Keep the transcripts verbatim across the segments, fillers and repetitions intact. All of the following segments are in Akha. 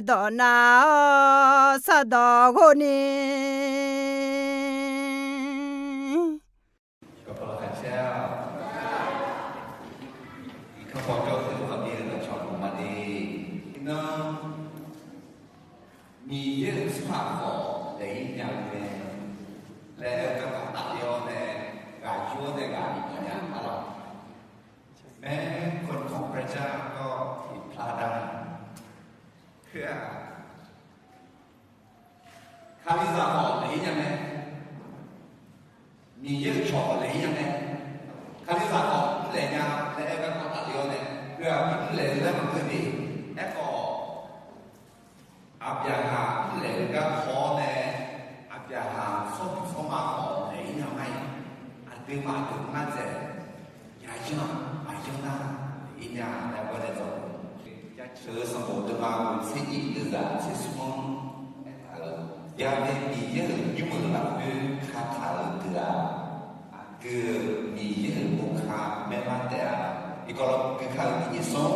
dawq nav-awr sardawq ghov ni. Miqyaer-euq tsawrhaq khawf laeq-ir nya-eu mae laer aer-eu garkawv tafler-awr nae, ghaq yur-awr nae ghaq bifnaeq nya-a lawq. แม้คนของพระเจ้าก็ผิดพลาดได้ Khoer-aq, Kalizaq khawf laeq-ir nya mae. Miqyaer-euq cawq khawf laeq-ir nya mae. Kalizaq khawf mrlaeq nya laer aer-eu garkawv tafler-awr nae, khoer-aq, mrlaeq-eu laer maqngeur de. Aerkhawf, Aqbyaqhaq mrlaeq-eu garkawv-awr nae, Aqbyaqhaq tsawrhaq tsawrma khawf laeq-ir nya ma-iq, aqduimaf deuq ngar dzaeq yayanr-aq maqyanr nar laeq-ir nya laer gawr nae dawq-eu. Jaceuq-eu sanqbof deuvma ghoeq tser nyiq deuvzaq tser smr-anr aertaq-eu, Ya'nae Miqyaer-euq nymr-euq lafkhoer kataq-eu deuq-aq, aqgeu-eu Miqyaer-euq boka maerlar taef-a. Iqkawv lafkhoer gui kar-eu tiqjeq smr,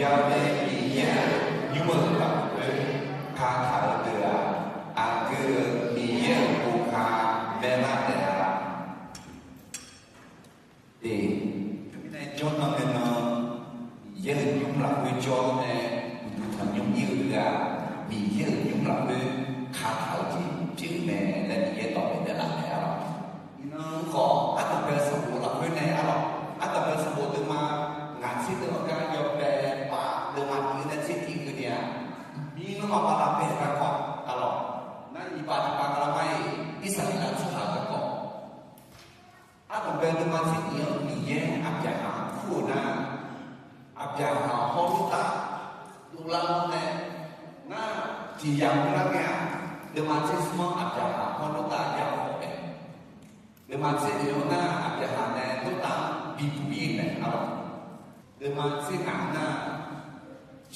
Ya'nae Miqyaer-euq nymr-euq lafkhoer kataq-eu deuq-aq, aqgeu-eu Miqyaer-euq boka maerlar taef-a. Teumirnae jawrnan ngae nan, Miqyaer-euq nymr lafkhoer jawr-awr nae, uqduq tanqnymr ir-eu ghaq, Miqyaer-euq nymr lafkhoer kataq-eu jeq pyeuf-eu mae laer Miqyaer dawq maeq daef laf taef-a lawq. Iqnan khawf, ardanqbae sanqbof lafkhoer nae-a lawq, ardanqbae sanqbof deuvma ngaq tser deuq-anr gar yawbae pav deuvma tiq-eu nae tser tiq keuvni-aq, mirnmr maqpav lavbae-eu garkawv-a lawq. Nar iqpav tiqpav nga lar mar-iq, Irsaqleqlav tsawrhaq-eu garkawv Ardanqbae deuvma tser nyiq-anr Miqyaer Aqbyaqhaq-anr kur-euq nar, Aqbyaqhaq hawr Lortav dovlar-awr nae, ngar tiq yamq lar ngae-aq, deuvma tser smr-anr Aqbyaqhaq hawr Lortav ya khawf mae. Deuvma tser nyiq-anr nar, Aqbyaqhaq nae Lortav-anr bibuq ir-eu mae-a lawq. Deuvma tser ngaq nar,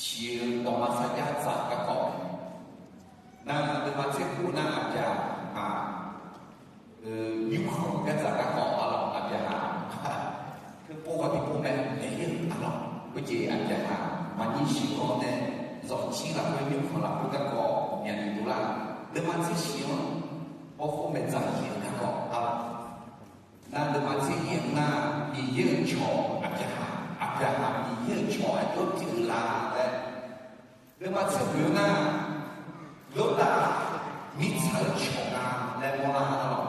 siq-eu dawqma sarjax dzaq garkawv mae. Nar, deuvma tser khof nar, Aqbyaqhaq nymrkhanq-eu gardzaq garkawv-a lawq. Aqbyaqhaq teu pov khawf tiqpov mae, maeq-ir-euq-a lawq. Khoerjeq Aqbyaqhaq maqnyir siq-awr nae, zawqjir lafkhoer nymrkhanq lafkhoer garkawv myaqnyiq dovlar. Deuvma tser shiq-anr bawrkhof maeqdzaq yif-eu garkawv-a lawq. Nar, deuvma tser nyiq-anr nar, Miqyaer-euq cawq Aqbyaqhaq, Aqbyaqhaq Miqyaer-euq cawq aqjox pyeuf-eu la laer, deuvma tser khof-anr nar, Lortav mirtsaq-euq cawq nga laer mawrlar-a lawq.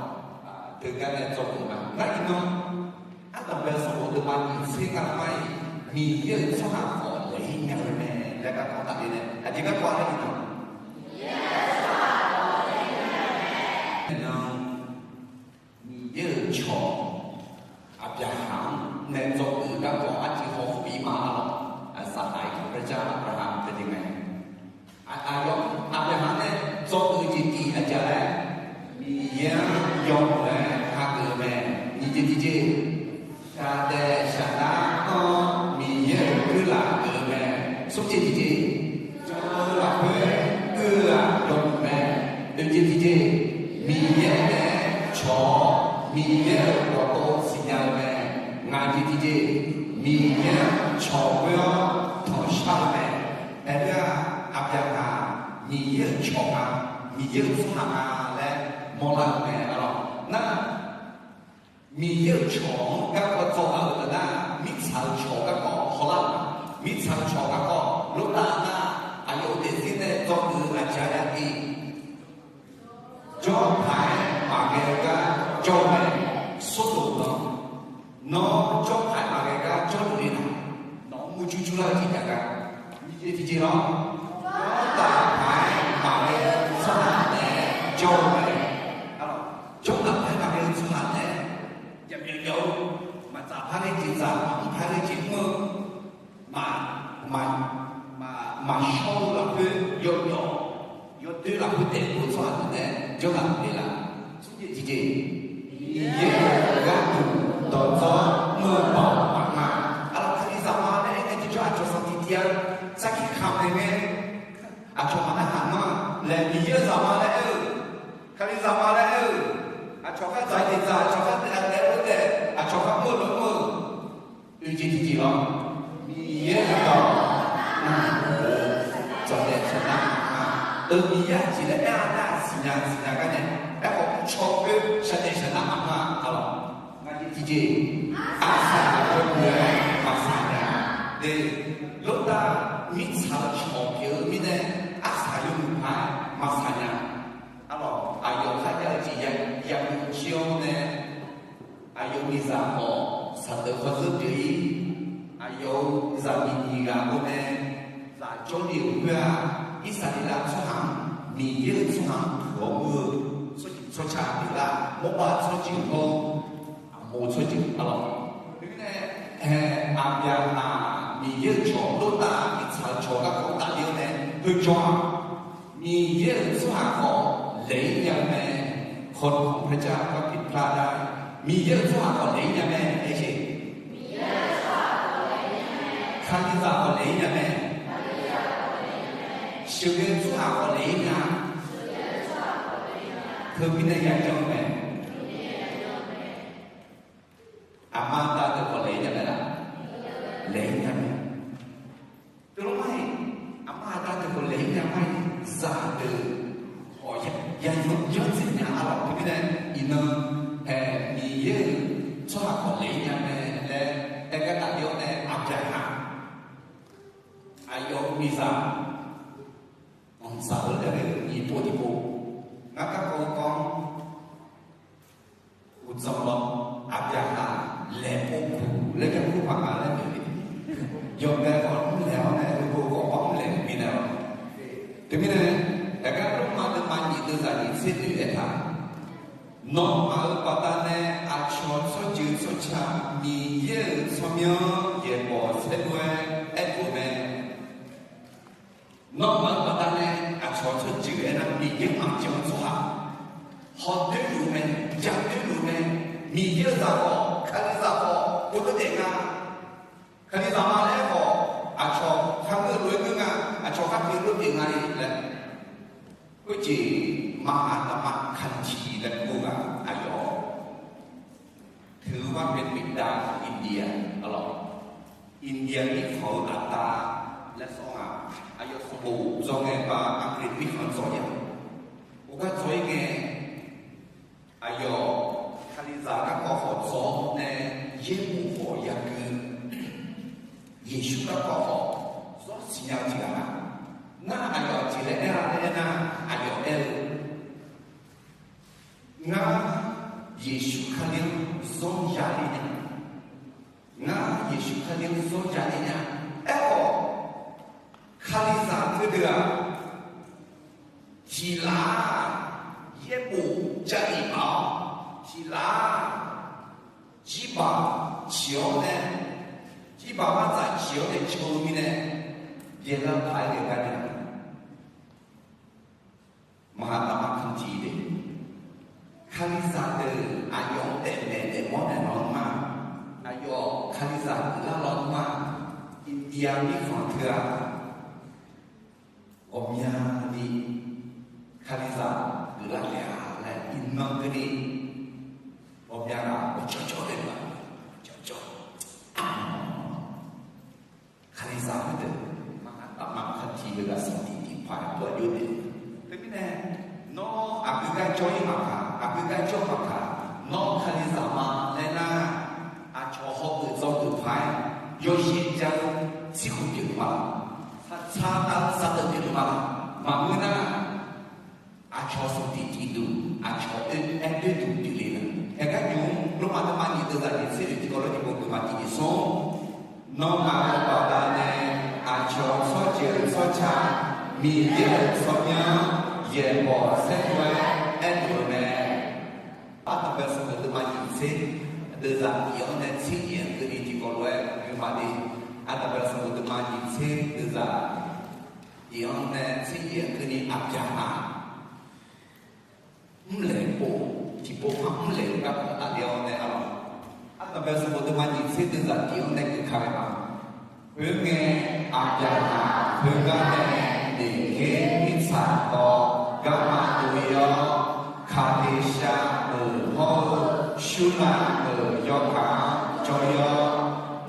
Teugar nae dzawgeuf ma. Nar iqnan, ardanqbae sanqbof deuvma nyiq tser nga lar mar-iq, Miqyaer-euq tsawrhaq khawf laeq-ir nya-eu mae laer garkawv tafler nae, aqjeq garkawv-a laer iqnan, iqnan Miqyaer-euq cawq Aqbyaqhaq-anr nae dzawgeuf-eu garkawv arciv hawkhof-ir ma-a lawq. Aqsaqhaq-iq พระเจ้า Aqbyaqhaq-anr teujeq mae. Aqyawf Aqbyaqhaq nae dzawgeuf-eu jeq tiq aqjeq laer, Miqyaer-anr yawmuiq-aer hageuf-eu mae. Nyiq jeq tiqjeq, shaqdaef shaqdar-anr Miqyaer-euq kuirlaf geuf-eu mae. Smr jeq tiqjeq, jan-eu lafkhoer uir-eu-aq yawmuiq mae. Oeq jeq tiqjeq, Miqyaer nae cawq-awr Miqyaer-euq dawqtawv siqnya-eu mae. Ngaq jeq tiqjeq, Miqyaer-anr cawq ghoer-awr tanqshar-eu mae. Aerleur-aq, Aqbyaqhaq Miqyaer-euq cawq nga, Miqyaer-euq tsawrhaq nga laer mawrlar-eu mae-a lawq. Nar, Miqyaer-euq cawq-anr garkawv dzawgeuf-eu deuq nar, mirtsaq-euq cawq garkawv hawlar-eu ma. Mirtsaq-euq cawq garkawv Lortav nar, aqyawf-euq daefzir nae dzawgeuf-eu aqjeq-a aqdui jawrpaq-aer maqghae-eu gar jawr-eu mae. Sordoq-anr, nawr jawrpaq-aer maqghae gar jawrluf le nar, nawq-anr murjur jurlar-eu jeq jav gar. Nyiq jeq tiqjeq lawr, jawrpaq-aer maqghae-eu tsawrhaq nae jawr-eu mae. Jawrpaq-aer maqghae-eu tsawrhaq nae, jaqmyawf myawf-eu, maqtsaf par ghae jeq tsaf, maqmr par ghae jeq mr-eu, maq, maq, maq, maqshawr-eu lafkhoer yawqyawq, yawdoer lafkhoer daef-eu tsawrhaq deuq nae jawrluf le laf. Smr jeq tiqjeq, Miqyaer-euq gharduq dawqdzawr mr-eu baoq maqnga. Aqlaf Kalizaq ma laer aer ngae tiqjawr aqcawq sanqtiq tiv-a. Sarkir kamq naeq ngae, aqcawq maqnar haq ma laer Miqyaer-euq zaqma laer aer-eu, Kalizaq ma laer aer-eu, aqcawq khar dzaq jeq dzaq, aqcawq khar daef-eu daef, aqcawq khar mr-eu mr-eu. Oeq jeq tiqjeq lawr, Miqyaer-euq dawq nar-eu, dzawqdaef saqdar Euvni yar jeq laer aer-a nar siqnya siqnya gar nae, aerkhawf mrcaw khoer shaqdaef shaqnar maqngeur-a lawq. Ngar jir tiqjeq, arsaq yawmuiq-aer maqsaq nya. Lortav mirtsaq-eu cawq pyeuf-eu mirnae, arsaq yawmuiq paq-aer maqsaq nya. Arlawq, aqyawf kharjav-eu jeq ya, yamuiq jir-awr nae, aqyawf miqzaq khawf saqdeuq hawzeur pyeuf-ir. Aqyawf-euq zaqmiq nyiq ghaq-awr nae zaq jawrle-euq khoer-aq, Irsaqleqlav tsawrhaq-anr Miqyaer-euq tsawrhaq-anr puq-awr muir-eu tsawrjeuq tsawrca pyeuflar, mawrbav tsawrjeuq hawr-eu aqmov tsawrjeuq arlawq. Khoermirnae, Aqbyaqhaq Miqyaer-euq cawq lortav mirtsaq-eu cawq garkawv tafler-awr nae, heujawr-aq, Miqyaer-euq tsawrhaq khawf laeq-ir nya-eu mae. คนของพระเจ้าก็ผิดพลาดได้ Miqyaer-euq tsawrhaq khawf laeq-ir nya mae, aer jeq. Kalizaq khawf laeq-ir nya mae. Sheuqghae-eu tsawrhaq khawf laeq-ir nya. Teumirnae yajanr-eu mae. Aqma aqda deuq khawf laeq-ir nya mae laf? Laeq-ir nya mae. Teulof mar-iq, aqma aqda deuq khawf laeq-ir nya mar-iq, zaqdeuq khawf ya, ya yanr tsaev nya arlawq. Teumirnae iqnan hae Miqyaer-euq tsawrhaq khawf laeq-ir nya mae laer aer gar tafler-awr nae, Aqbyaqhaq aqyawf-euq miqzaq anqdzaq-eu laer ghae-eu nyiq pov tiqpov, ngar garkawv-eu kawv-anr uqdzan lawr, Aqbyaqhaq laeqpov guq laer garkawv paq nga laer noeq-eu, yawbae khawf mrlaeq-awr nae, heupov khawf par mrlaeq-eu mirnae lawr. Teumirnae, aqgar Lormav deuvma nyiq deuvzaq nyiq tser noeq-aer taq, nawmaf-euq baqdanae aqcawq tsawrjeuq tsawrca Miqyaer-euq tsawrmyanr yaeqbawq saerlu-aer aerduq-eu mae. Nawmaf-euq baqdanae aqcawq tsawrjeuq aernar, Miqyaer maqjan-eu tsawrhaq hawdoer luf mae, jadoer luf mae. Miqyaer-euq zaq khawf, Kalizaq khawf, uvlof daef nga. Kalizaq ma laer khawf, aqcawq kharngeur lof-aer ngeur nga, aqcawq kharpyeuf lof pyeuf nga-iq laer. Khoerjeq maqhaq taqma kantiq laer kur-eu ghaq aqyawf-awr, teu-eu bar เป็นบิดาของอินเดีย arlawq. India mirkhanq-eu aqda laer sawr nga. Aqyawf sanqbof dzawr ngae bar อังกฤษ mirkhanq dzawr nya. Khoergar dzawr-ir ngae, aqyawf Kalizaq garkawv khawf dzawr nae, yaerbof khawf yagui. Yeqsur garkawv khawf zawr siqnya-eu tiq ghaq nga. Nar aqyawf aqjeq laer aer-a laer aernar, aqyawf aer-eu, Ngar Yeqsur Kali-anr zawr ya ler nya. Ngar Yeqsur Kali-anr zawr ya ler nya. Aerkhawf, Kalizaq teudeuq-aq, tiq laf-aq, yaerbof jav-iq baf-awr, tiq laf-aq, jirbaq ciq-awr nae, jirbaq mardzaq ciq-awr nae caw-eu mirnae, yaeqlar paq-aer ghae gar nae, maqhaq taqma kantiq de. Kalizaq deuq aqyawf-anr daefmaeq daefmawr naeq lawnmr-aq, aqyawf Kalizaq guiqlar lawnmr-aq, India mirkhanq teu-aq, ghawqmyani Kalizaq guiqlar taef-a laer iqnan keuvni ghawqmya ghaq cawvcawv daef-a, cawvcawv. Kalizaq heudeuq maqhaq taqma kantiq-eu ghaq sanqtiq tiqpaq-aer dur-a jov de. Teumirnae, nawr aqgeu gar jawr-ir maqkaq, aqgeu gar jawr maqkaq, nawr Kalizaq ma laer nar, aqcawq hawgeuf dzawgeuf paq-aer yawzir jav-eu tsirkhof pyeuf-eu ma laq? Saqtsaq dav-eu saqdeuq pyeuf-eu ma laq? Maqngeur nar, aqcawq sanqtiq tiqduq, aqcawq oe-aer doerduq pyeufle-a. Haegar nymq-mr Lormav deuvma nyiq deuvzaq nyiq tser oeq tiqkawv lof tiqpov geufmaf tiqjeq smr, nawmaf-euq baqdanae aqcawq tsawrjeuq tsawrca Miqyaer-euq tsawrmyanr yaeqbawq saerlu-aer aerduq-eu mae. Ardanqbae sanqbof deuvma nyiq tser deuvzaq nyiq-anr nae tser nyiq-anr keuvni tiqkawv lof-aer geufmaf de. Ardanqbae sanqbof deuvma nyiq tser deuvzaq nyiq-anr nae tser nyiq-anr keuvni Aqbyaqhaq mrlaeq pov, tiqpov par mrlaeq-eu garkawv tafler-awr nae arlawq. Ardanqbae sanqbof deuvma nyiq tser deuvzaq tiq-anr nae geuf ka ghae ma. Khoerngae, Aqbyaqhaq khoergar nae Neqker mirtsaq dawq garma dov-ir-awr, Kaqdeqshaq-euq hawr-eu Surla-euq yawkaq-anr jawr-ir-awr,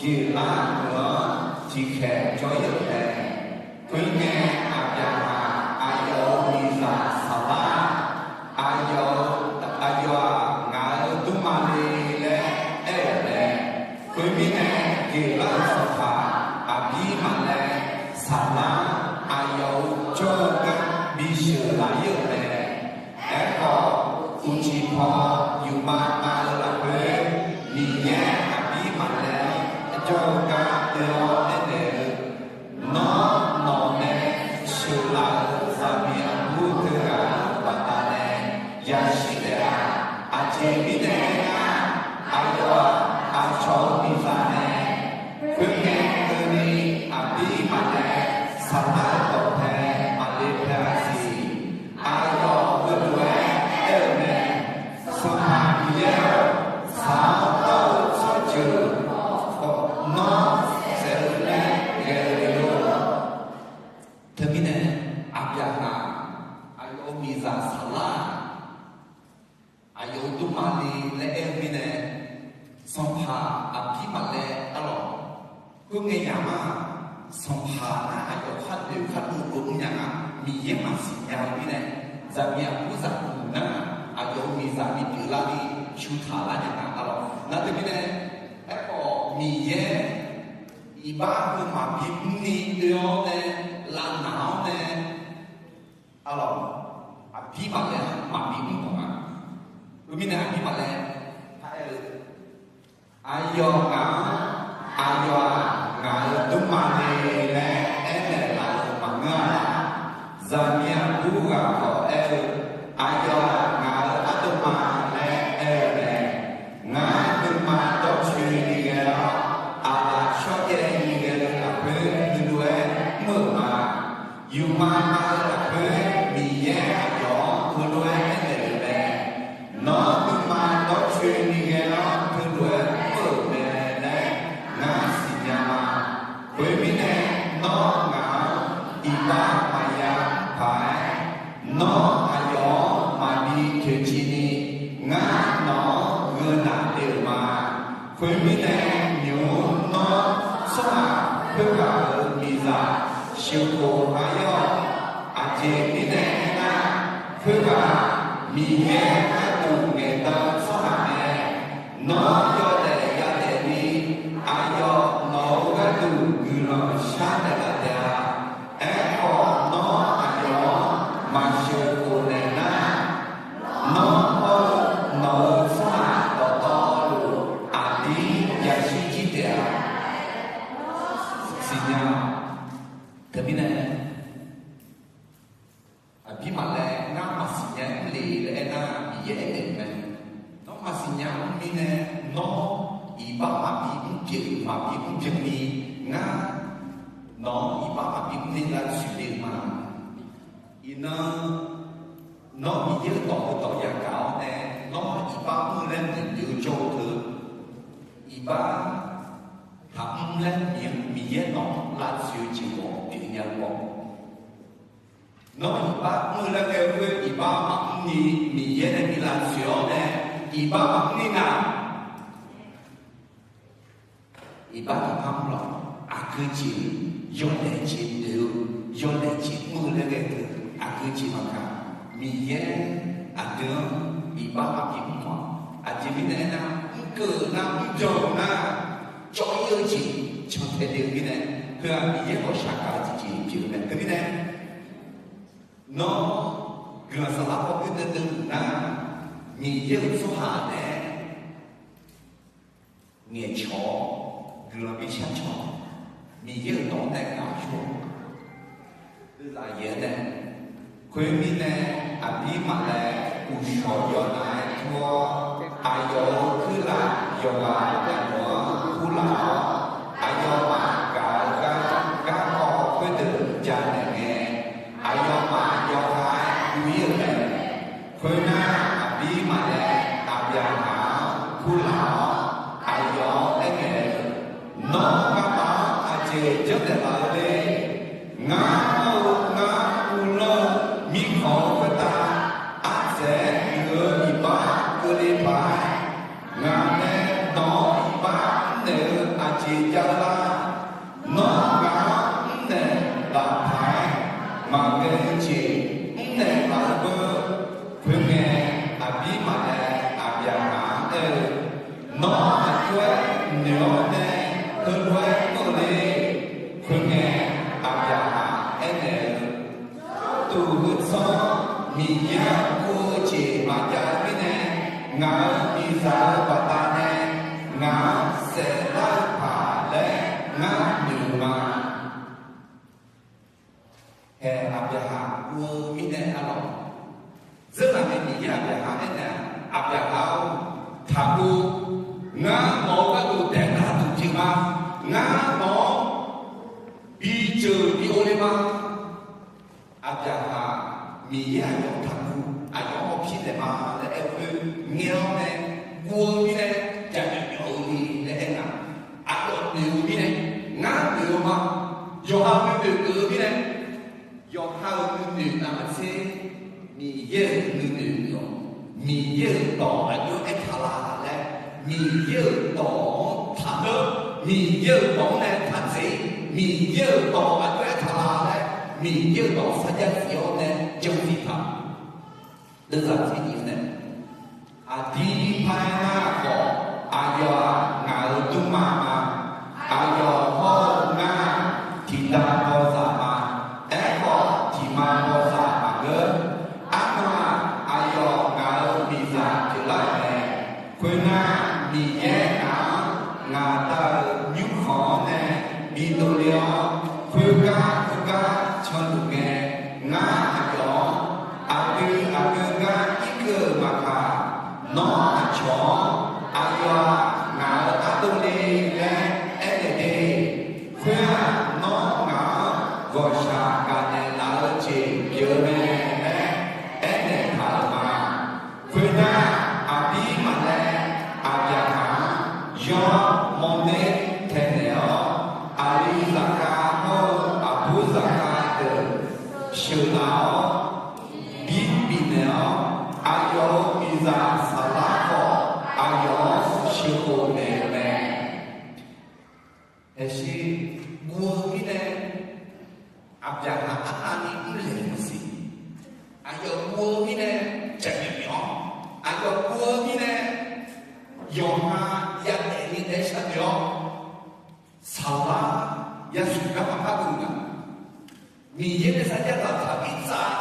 Geqlar meuq-anr tiqkhaeq jawr-ir-euq mae. Khoerngae, Aqbyaqhaq aqyawf-euq jawr-eu gar bisheuq laf-ir-euq mae. Aerkhawf, uqcif paw yufmav mav-eu lafkhoer, Miqyaer aqbir maqlaer jawr-eu gar oe-awr aernaeq-eu, Nawr, nawq nae sheuqlaf-euq zaqmiq aqbur teughaq-euq baqdanae yashir taef-a. Aqjeq mirnae aernar, aqyawf-aq, aqcawq-euq miqzaq mae. Khoerngae keuvni aqbir maqlaer saqlar-eu dawqpae maqle pae-a siq. Aqyawf geulof-aer aer-eu mae. Sanqpaq Miqyaer-or, saq-awr dawr-eu tsawrjeuq khawf nawr saef-eu laer ghae-eu le lor. Teumirnae, Aqbyaqhaq aqyawf-euq miqzaq saqlar-aq, aqyawf-euq dmrma le laer aer-eu mirnae, sanqpaq aqbir maqlaer arlawq. Khoerngae yamq-aq, sanqpaq nar aqyawf khar noeq khar dov dov mr nya nga. Miqyaer maqsiq nya-eu mirnae, zaqmiq aqbur zaqguq nar aqyawf-euq miqzaq bipyeuf lar ni cu taq lar nya nga arlawq. Nar teumirnae, aerkhawf Miqyaer iqbax heu maqbi mrni oe-awr nae, lavnaq-awr nae, arlawq, aqbir maqlaer maqbi mr mawf nga. Khoermirnae aqbir maqlaer paraer-eu, Aqyawf ngaq-anr, aqyawf-aq ngaq-euq dmrma le laer aernaeq laf-euq maqngeur-a. Zaqmiq aqbur ghaq khawf aer-eu, Aqyawf-aq ngaq-euq ardov ma laer aer-eu mae. Ngar nuima dawrcoeni ghae-awr, aqlaf shawrjaev ni ghae-eu lafkhoer heulof-aer mr-euq ma. Yufmav mav-eu lafkhoer Miqyaer aqyawf-anr heulof-aer aernaeq-euq mae. Nawr nuima dawrcoeni ghae-awr heulof-aer mr-euq mae laer ngar siqnya ma. Khoermirnae, nawr ngaq-anr iqbax maqya paq-aer, nawr aqyawf-anr maqbi toeqciv ni, ngar nawq-anr gheunaq le-euq ma. Khoermirnae, nymq-mr nawr tsawrhaq khoerghaq-euq miqzaq sheuqkhof-a ir-awq. Aqjeq mirnae aernar, khoerghaq Miqyaer gharduq ngaeqdan-eu tsawrhaq mae. Nawr yawdaef yadaef ni, aqyawf nawq-euq gharduq guiqlanq sharnaeq laf taef-a. Aerkhawf, nawr aqyawf-anr maqsheuqkhof naeq nar, nawr hawr-eu nawq-euq tsawrhaq dawqtawvluf aqdir yashir jir taef-a. Siqnya-awq. Teumirnae, aqbir maqlaer ngar maqsiqnya mr le laer aernar, Miqyaer aernaeq-eu mae. Nawr maqsiqnya mr mirnae, nawr iqbax maqbi mr pyeuf maqbi mr pyeuf ni, ngar nawq-anr iqbax maqbi mr le lavtsoeq le-eu ma. Iqnan, nawr Miqyaer-euq dawq heudawq yagaq-awr nae, nawr iqbax mr laer noeqnoeq-eu jawr-eu teu, iqbax taqmr laer Miqyaer nawq-anr lavtsoeq-eu jeq mawf pyeuf nya-eu baw. Nawr iqbax mr-eu laer ghae-eu khoer iqbax maqmr ni Miqyaer nae bi lavtsoeq-awr nae, iqbax maqmr ni nar, iqbax taqpar mr lawq. Aqgeu jeq yawdaef jeq noeq-eu, yawdaef jeq mr-eu laer ghae-eu aqgeu jeq maqkaq, Miqyaer aqdui-anr iqbax maqbi mr-awq. Aqjeq mirnae aernar, mrkeuv-euq nar, mrjan-euq nar, cawv-ir-eu jeq cantae le-eu mirnae, heughaq Miqyaer ghawqshaq gaq-eu tiqjeq pyeuf-eu mae. Teumirnae, nawr guiqlanq saflar paw gui deuv deuv luf nar, Miqyaer-euq tsawrhaq nae ngaeqcawq-awr guiqlanq bi shar cawq, Miqyaer-euq dawq-anr nae gaq-awr cawq-awq. Eulaf yaeq-aer nae, khoermirnae, aqbir maqlaer uqshawq yawqnav-aer tur-awr, aqyawf-euq kuirlaf yawqghaq yawqghaq-anr kurlaf-awr, aqyawfmaf gaq-eu gar garkawv khoerdeuq janaeq ngae, aqyawfmaf yawqha-aer guv-ir-euq mae. Khoernar, aqbir maqlaer Aqbyaqhaq-anr kurlaf-awr, aqyawf-anr aernaeq-eu, Nawr nga'maf-anr aqjeq janrnaeq laf-eu le. Ngar mr-eu ngar uvlanr-eu mirkhanq-eu khoertav, ardzaeq-aer muiq-eu iqbax keuvle paq-aer, ngaq nae nawq-anr iqbax mrnaeq-eu aqjeq jav-eu lar? Nawr ngaq-anr mrnaeq laf paq-aer, maqghae-eu jeq mrnaeq laf-eu beu. Khoerngae, aqbir maqlaer Aqbyaqhaq-anr aer-eu, Nawr aqjox-aer noeq-awr nae heulof-aer mr-euq le. Khoerngae, Uqtsanr Miqyaer-anr guv-eu jeq maqjav-eu mirnae, ngaq-euq miqzaq-euq baqdanae ngaq-anr saeflar-eu paq laer ngar noeq ma. Hae, Aqbyaqhaq guv-eu mirnae arlawq. Dzeurghaq nae Miqyaer Aqbyaqhaq aernaeq-aq, Aqbyaqhaq-or, taqguv. Ngar nawq-eu gharduq daeqtaq duq jeq ma. Ngar nawq-anr bijeuq bi ov le ma. Aqbyaqhaq Miqyaer aqyawf taqguv, aqyawf-anr hawpir naeq ma laer aer-eu khoer ngae-awr nae guv-eu mirnae, jaqmyawf myawf-eu le laer aernar, aqyawf noeq-eu mirnae, ngar noeq-eu ma. Yawqha-euq nuinoeq geuf-eu mirnae, yawqha-euq nuinoeq navmaqtser Miqyaer-euq nuinoeq geuf-awq. Miqyaer-euq dawq aqjox-aer aertaq la laer, Miqyaer-euq dawq-anr taqneur, Miqyaer-euq dawq-anr nae taqtseq, Miqyaer-euq dawq aqjox-aer aertaq la laer, Miqyaer-euq dawq sarjax zif-awr nae janr zif taq. Deuvzaq tser nyiq-eu nae, aqdir par-aer nar khawf, aqyawf-aq ngaq-euq dmrma ma. Aqyawf hawr-eu ngar tiqda bawzaq ma. Aerkhawf, tiqma bawzaq maqngeur. Arnan-aq, aqyawf ngaq-euq miqzaq pyeuflar-euq mae. Khoernar, Miqyaer ngaq-anr ngaq Da-euq nymrkhanq-anr nae bidov le-awr, khoergar khoergar canluf ngae, ngar aqyawf-anr aqdui aqgeu gar irkeuv-euq maqkaq, nawr aqcawq-anr, Aqyawf-aq ngaq-euq ardov le laer aernaeq de. Khoer-aq, nawr ngaq-anr ghawqshaq gaqnaeq laf-eu jeq pyeuf-eu mae laer aernaeq taq-euq ma. Khoernar, Aqbirmaqlaev Aqbyaqhaq-anr yawr mawrner taenaeq-awr, aqli zaqkhav hawr-eu aqbur zaqkhav deuq sheuqlaf-awr, bir bifnaeq-awr, aqyawf-euq miqzaq Saqlar khawf aqyawf-anr sheuqkhof naeq-eu mae. Aershir, guv-eu mirnae, Aqbyaqhaq arnavni mrlaeq-eu maqsiq. Aqyawf guv-eu mirnae, jaqmyawf myawf-awr, aqyawf guv-eu mirnae, yawqha yadaef ni daef-aer sharnoeq-awr, Saqlar yashuif gar maqpar guv-eu nga. Miqyaer nae sarjax taq taqbir tsav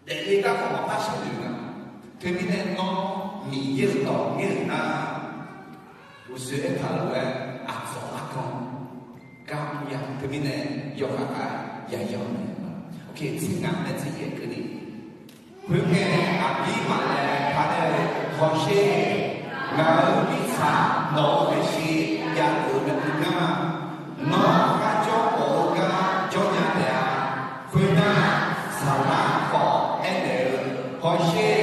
daefle gar khawf maqpar sharnoeq nga. Teumirnae nawr Miqyaer-euq dawq ngaer-euq nar, uqshoe aertaq-euq lof-aer aqdzawq argan gar mr ya. Teumirnae yawkhav khav yaya-awr nae, tser ngaq nae tser yaef keuvni, khoerngae Aqbirmaqlaev paq nae-eu hawsher, ngaq-euq mirtsaq nawq-euq maeqshi jav-euq nae mr ngar, nawr kharjawr mawf-eu gar jawr nya taef-a. Khoernar, Saqlar khawf aernaeq-eu, hawsher,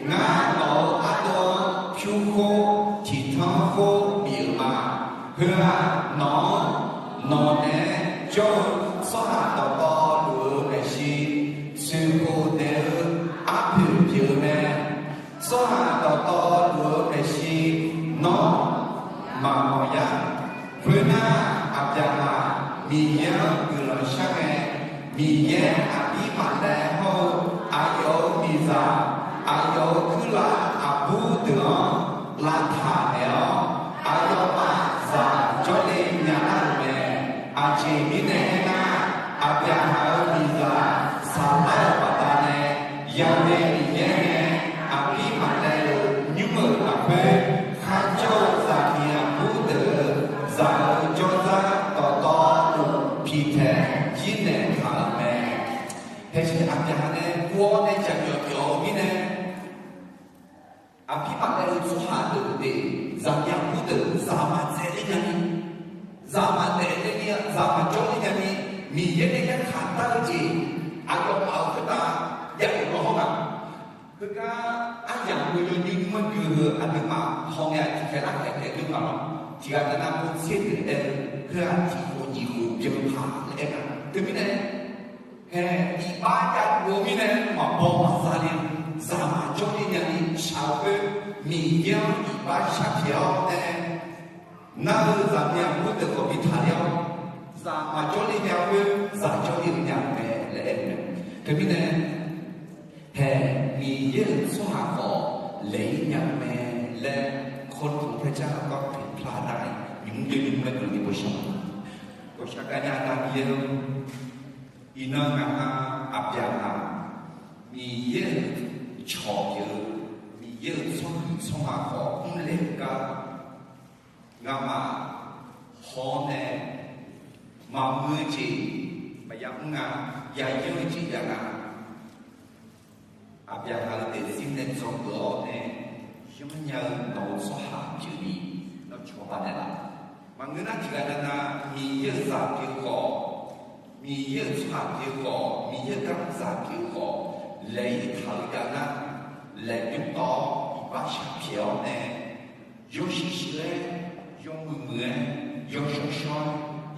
ngar nawq-euq ardov-anr pyur khoer tiqtanr khoer bif-euq ma. Heu-aq, nawq-anr nawq naeq-aer jawr-eu tsawrhaq dawqtawvluf-euq maeqshi tsoeqkhof naeq-eu arpoeq pyeuf-eu mae. Tsawrhaq dawqtawvluf-euq maeqshi nawr maqmawf yar. Khoernar, Aqbyaqhaq Miqyaer-anr guiqlanq shar ngae, Miqyaer Aqbirmaqlaev hawr-eu aqyawf-euq miqzaq, aqyawf-euq kuirlav aqbur deuq-anr lavtaq naeq-awr, aqyawfmaf zaq jawrle nya lar-euq mae. Aqjeq mirnae aernar, Aqbyaqhaq-euq miqzaq Saqlar-euq baqdanae, Yaqdeuq Miqyaer nae Aqbirmaqlaev-euq nymr-euq lafkhoer kharjawr-eu zaqmiq aqbur deuq-euq zaq-euq jawrzar dawqtawvluf piqtaeq jir naeqtaq-euq mae. Haeqsher Aqbyaqhaq nae guv-awr nae jaqmyawf myawf-eu mirnae, Aqbirmaqlaev-euq tsawrhaq deuq de, zaqmiq aqbur deuq zaq maqtsaevler nyani, zaq maqdaefler ni, zaq maqjawrler nyani, Miqyaer nae yarkhaq dar-eu jeq aqyawfmaf-euq khoertav jav-euq lawr hawr nga. Heugar aryamq-eu yawnymr nymr-anr gui-eu aqduimaf hawngae-aq tiqkhaeq lar khaeq taef-eu nga lawr. Tiqghaq nar nar pov tser deuq aer-eu, heu-aq tiq khof nyiq khof byan paq laer aer nga. Teumirnae, hae, iqbax jav-eu mirnae maqbaw maqza le, zaq maqjawrler nyani shaq-eu khoer, Miqyaer-anr iqbax shar pyaeq-awr nae, nar-eu zaqmiq aqbur deuq khawf bi taqler-awr, zaq maqjawrler nya khoer zaq jawrler-eu nya-eu mae laer aer-eu mae. Teumirnae, hae, Miqyaer-euq tsawrhaq khawf laeq-ir nya-eu mae laer, คนของพระเจ้าก็ผิดพลาดได้ nymq mr jawr nymr mr-aer guiqlanq ni bawshaq ma. Bawshaq gar nya-eu Miqyaer-or, iqnan ngaq ha Aqbyaqhaq cawq pyeuf-eu Miqyaer-euq tsawrhuiq tsawrma khawf mrlaeq-eu gar, ngamaf haw-awr nae maqmuiq-eu jeq maqya mr nga, yayanr-eu jeq jav nga. Aqbyaqhaq-eu daefzir nae dzawgeuf-awr nae yanrnya-eu nawq-eu tsawrhaq pyeufni nawr cawba naeqlaf. Maqngeur nar tiqghaq nav nav Miqyaer-euq zaq pyeuf khawf, Miqyaer-euq tsawrhaq pyeuf khawf, Miqyaer-euq gardzaq pyeuf khawf, laeq-ir taq-eu jav nar, laeqbymr tawv-awr iqbax shaq pyaeq-awr nae, yawshuif shuif-aer, yawmuiq muiq-aer, yawshawr shawr-aer,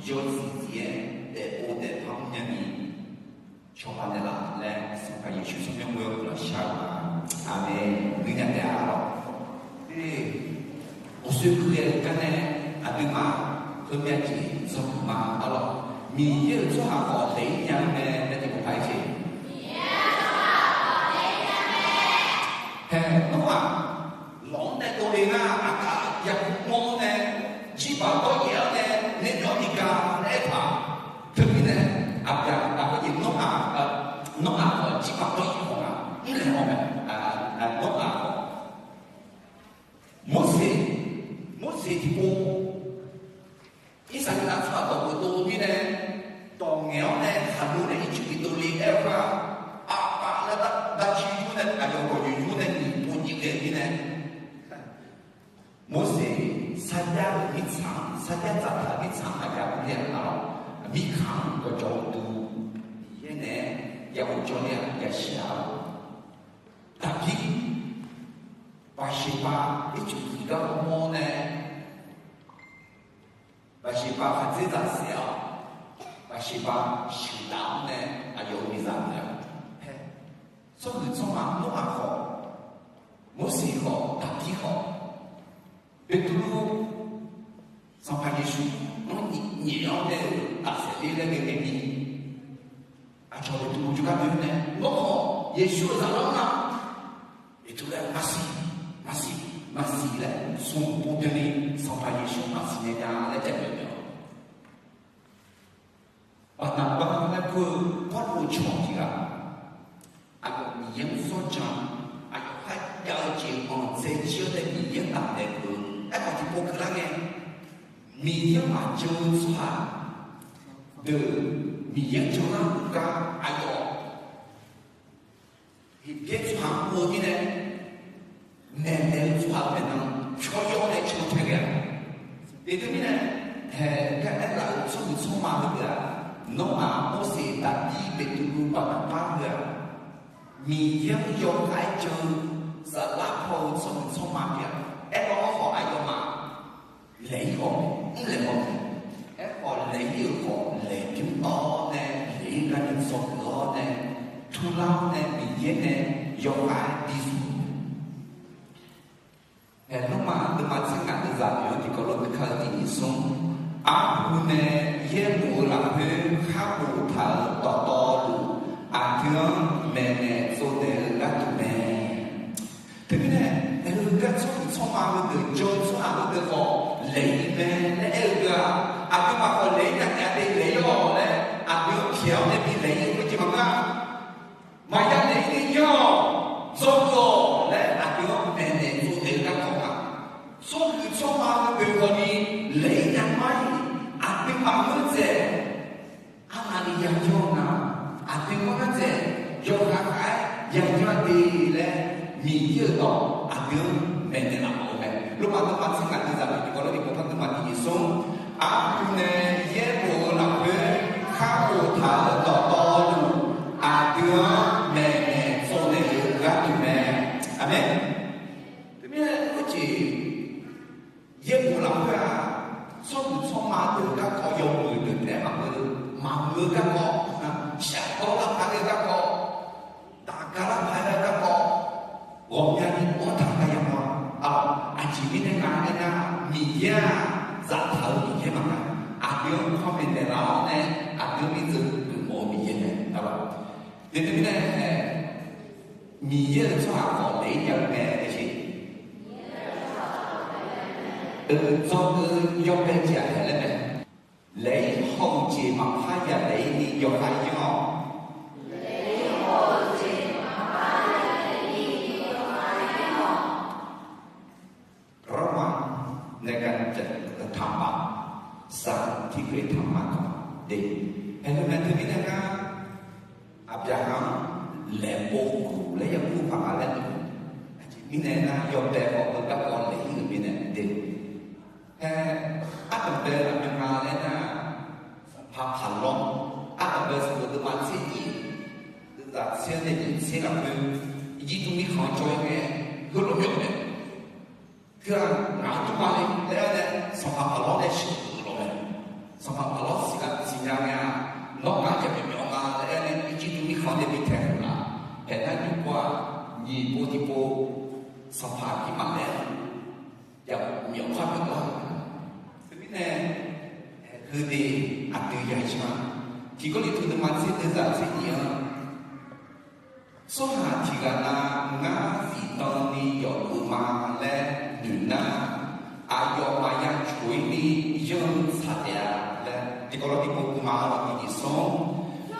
yawzif zif-aer, daefpov daefpar mrnya ni cawba naeqlaf laer Sanqpaq Yeqsur tsawrmyanr ghoe-awr guiqlanq shar-eu ma. Aqmeq. Nuinya taef-a lawq. Ghawqshoe keuv-eu gar nae aqduimaf heumyav jeq dzawgeuf ma-a lawq. Miqyaer-euq tsawrhaq khawf laeq-ir nya-eu mae laer tiqpov paq-aer jeq. Hae, Noraq lawq-anr nae dovle nar, aqkaq yaqkov mawr-awr nae, jirbaq dawryaef-awr nae, naeq nawr tiqgaq laer aertaq. Teumirnae, aqbyaqhaq khoerjeq Noraq, Noraq khawf jirbaq dawryaef khawf nga, mrlaeq haw mae, Noraq khawf. Morseq, Morseq tiqpov Irsaqleqlav tsawrhaq dawqkhof dov mirnae, dawq ngaeq-awr nae khaqlo nae Ircuf bi dovle aer-eu gar, aqpaf laer dav civ yur nae aqyawf gawqyoeq yur nae nyiq pov nyiq ghae-eu mirnae, Morseq sarjax-euq mirtsaq, sarjax dzaqtaq-euq mirtsaq maqjav-eu mirnae, mirkhanq-anr gawqjawq-eu duq Miqyaer naeq-aer ya gawqjawq nae yashir-a. Daqbir Baqseqbav Ircuf tiqgar mawr nae, Baqseqbav khaqdzerzaq saef-awr, Baqseqbav sheuqdaf-awr nae aqyawf-euq miqzaq maqya paer. Tsawrhuiq tsawrma Noraq khawf, Morseq khawf, Daqbir khawf, Beqtuvluv Sanqpaq Yeqsur-anr nyaef-awr nae-euq tafsaef ler laer ghae-eu ni, aqcawq Beqtuvluv jawrgar doe-awr nae, nawr khawf Yeqsur-euq zaqlanr nar, Beqtuvluv-aer maqsiq, maqsiq, maqsiq laer smq pov byanni Sanqpaq Yeqsur maqsiq naeq nya laer jav-eu mae. Baqnaqbav laer kur-eu Pawrluv-eu cawq tiq ghaq, aqyawf Miqyaer-anr zawrjan, aqyawf kharjav-eu jeq anqdzae jir-awr nae Miqyaer-anr taftaeq-eu, aerkhawf tiqpov keuvlar ngae, Miqyaer-anr maqjan-eu tsawrhaq deuq, Miqyaer-anr janlar-eu gar aqyawf Heqbyaer tsawrhaq-anr pov-eu mirnae, maeqnaeq-eu tsawrhaq-eu maeqnan pyawr yawr nae can tae ghae-a. Teumirnae, haeq gar aerlaf-euq tsawrhuiq tsawrma heudeuq-aq, Nawr-aq, Morseq, Daqbir, Beqtuvluv, Baqnaqbar heu-aq, Miqyaer-anr yawkhav-aer jan-eu saflar paw-eu tsawrhuiq tsawrma pyeuf-a. Aerkhawf aqyawfmaf laeq-ir khawf, mrlaeq khawf, aerkhawf laeq-ir-euq khawf laeq bymr tawv-awr nae, laeq-ir gar ni dzawgeuf-awr nae, turlar-awr nae Miqyaer nae yawkhav-aer bifluf-eu Haeq, Lormav deuvma tser ngaq deuvzaq oeq-anr tiqkawv lof-aer kar-eu tiq nyiq smr. Arhu nae yaerbof-eu lafkhoer khar boftaq-euq dawqtawvluf, aqdui-anr maeqnaeq tsovnaeq-eu gharduq mae. Teumirnae, aer-eu gar tsawrhaq tsawrma heudeuq, jan-eu tsawrhaq heudeuq khawf laeq-ir mae laer aer-eu deuq-aq, aqduimaf khawf laeq-ir nya taef-a de laeq-ir-awq laer, aqdui-anr pyaeq-awr nae bi laeq-ir-eu khoerjeq maqngeur-a. Maqya naeq-ir ni yanr-awq, dzawgeuf-awq laer aqdui-anr maeqnaeq tsovnaeq-eu garkawv ma. Tsawrhuiq tsawrma heudeuq khawf ni laeq-ir nya mar-iq, aqduimaf-anr dzaeq arnavni yayanr-eu nga, aqdui-anr dzaeq yawkhav khav-aer yayanr de laer, Miqyaer-euq dawq aqdui-anr maeqnaeq laf mawf-eu mae. Lormav deuvma tser ngaq deuvzaq oeq tiqkawv lof-aer tiqkawv par deuvma tiq nyiq smr. Arhu nae yaerbof-eu lafkhoer khar boftaq-euq dawqtawvluf, aqdui-anr maeqnaeq tsovnaeq-eu gharduq mae. Aqmeq. Teumirnae khoerjeq yaerbof lafkhoer-aq, tsawrhaq tsawrma deuq garkawv yawmuiq deuq taef-aer maqngeur-eu, maqmuiq-eu garkawv, shafdawr lar paq-aer garkawv, tafgaq lar paq-aer garkawv, ghawqmyani mawr taq gar yamawr-a. Aqjeq mirnae nga aernar, Miqyaer-aq, zaftaq-eu Miqyaer maqnga. Aqdui-anr panmaeq naeqlaf-awr nae, aqdui-anr bi dzeur geufmawf-eu Miqyaer mae. Aqlawq, teumirnae, Miqyaer-euq tsawrhaq khawf laeq-ir nya-eu mae. Oeq dzawgeuf-eu yawbae jeq-aq haeq laer mae. Laeq-ir haw-eu jeq maqpar ya laeq-ir ni yawkhav yanr-awq. laeqpov guq laer ya gur paq nga laer noeq. Aqjeq mirnae nar, yawbae khawf heu garkawv laeq-ir-euq mirnae de. Aer, ardanqbae aqmyan nga laer nar, sanqpaq Paqlawr, ardanqbae sanqbof deuvma tser nyiq, deuvzaq tser nae nyiq tser lafkhoer, Irjirtuv mirkhanq-anr jawr-ir ngae, heulof myawf mae. Teu-aq, ngaq-anr tuvma le laer aer nae, sanqpaq Paqlawr nae siqduq lawq mae. Sanqpaq Paqlawr siqnya ngae-aq, nawr ngaq-anr jaqmyawf myawf nga laer aer nae, Irjirtuv mirkhanq nae bi taeq-euq laf. Haeq nar nymr pov-aq, nyiq pov tiqpov, sanqpaq aqdirmaf laer-a, jaqmyawf par myawf lar-euq. Teumirnae, heudeuq aqdui ya-ir ma. Tiqkawv lif teu deuvma tser deuvzaq tser nyiq-anr, tsawrhaq tiq ghaq nav ngar zifdan ni yawf-eu ma laer noeq nar, aqyawf maqya coq-ir ni yanr-eu tsaq taef-a laer tiqkawv lawr tiqpov guv ma-awq. Tiqjeq smr,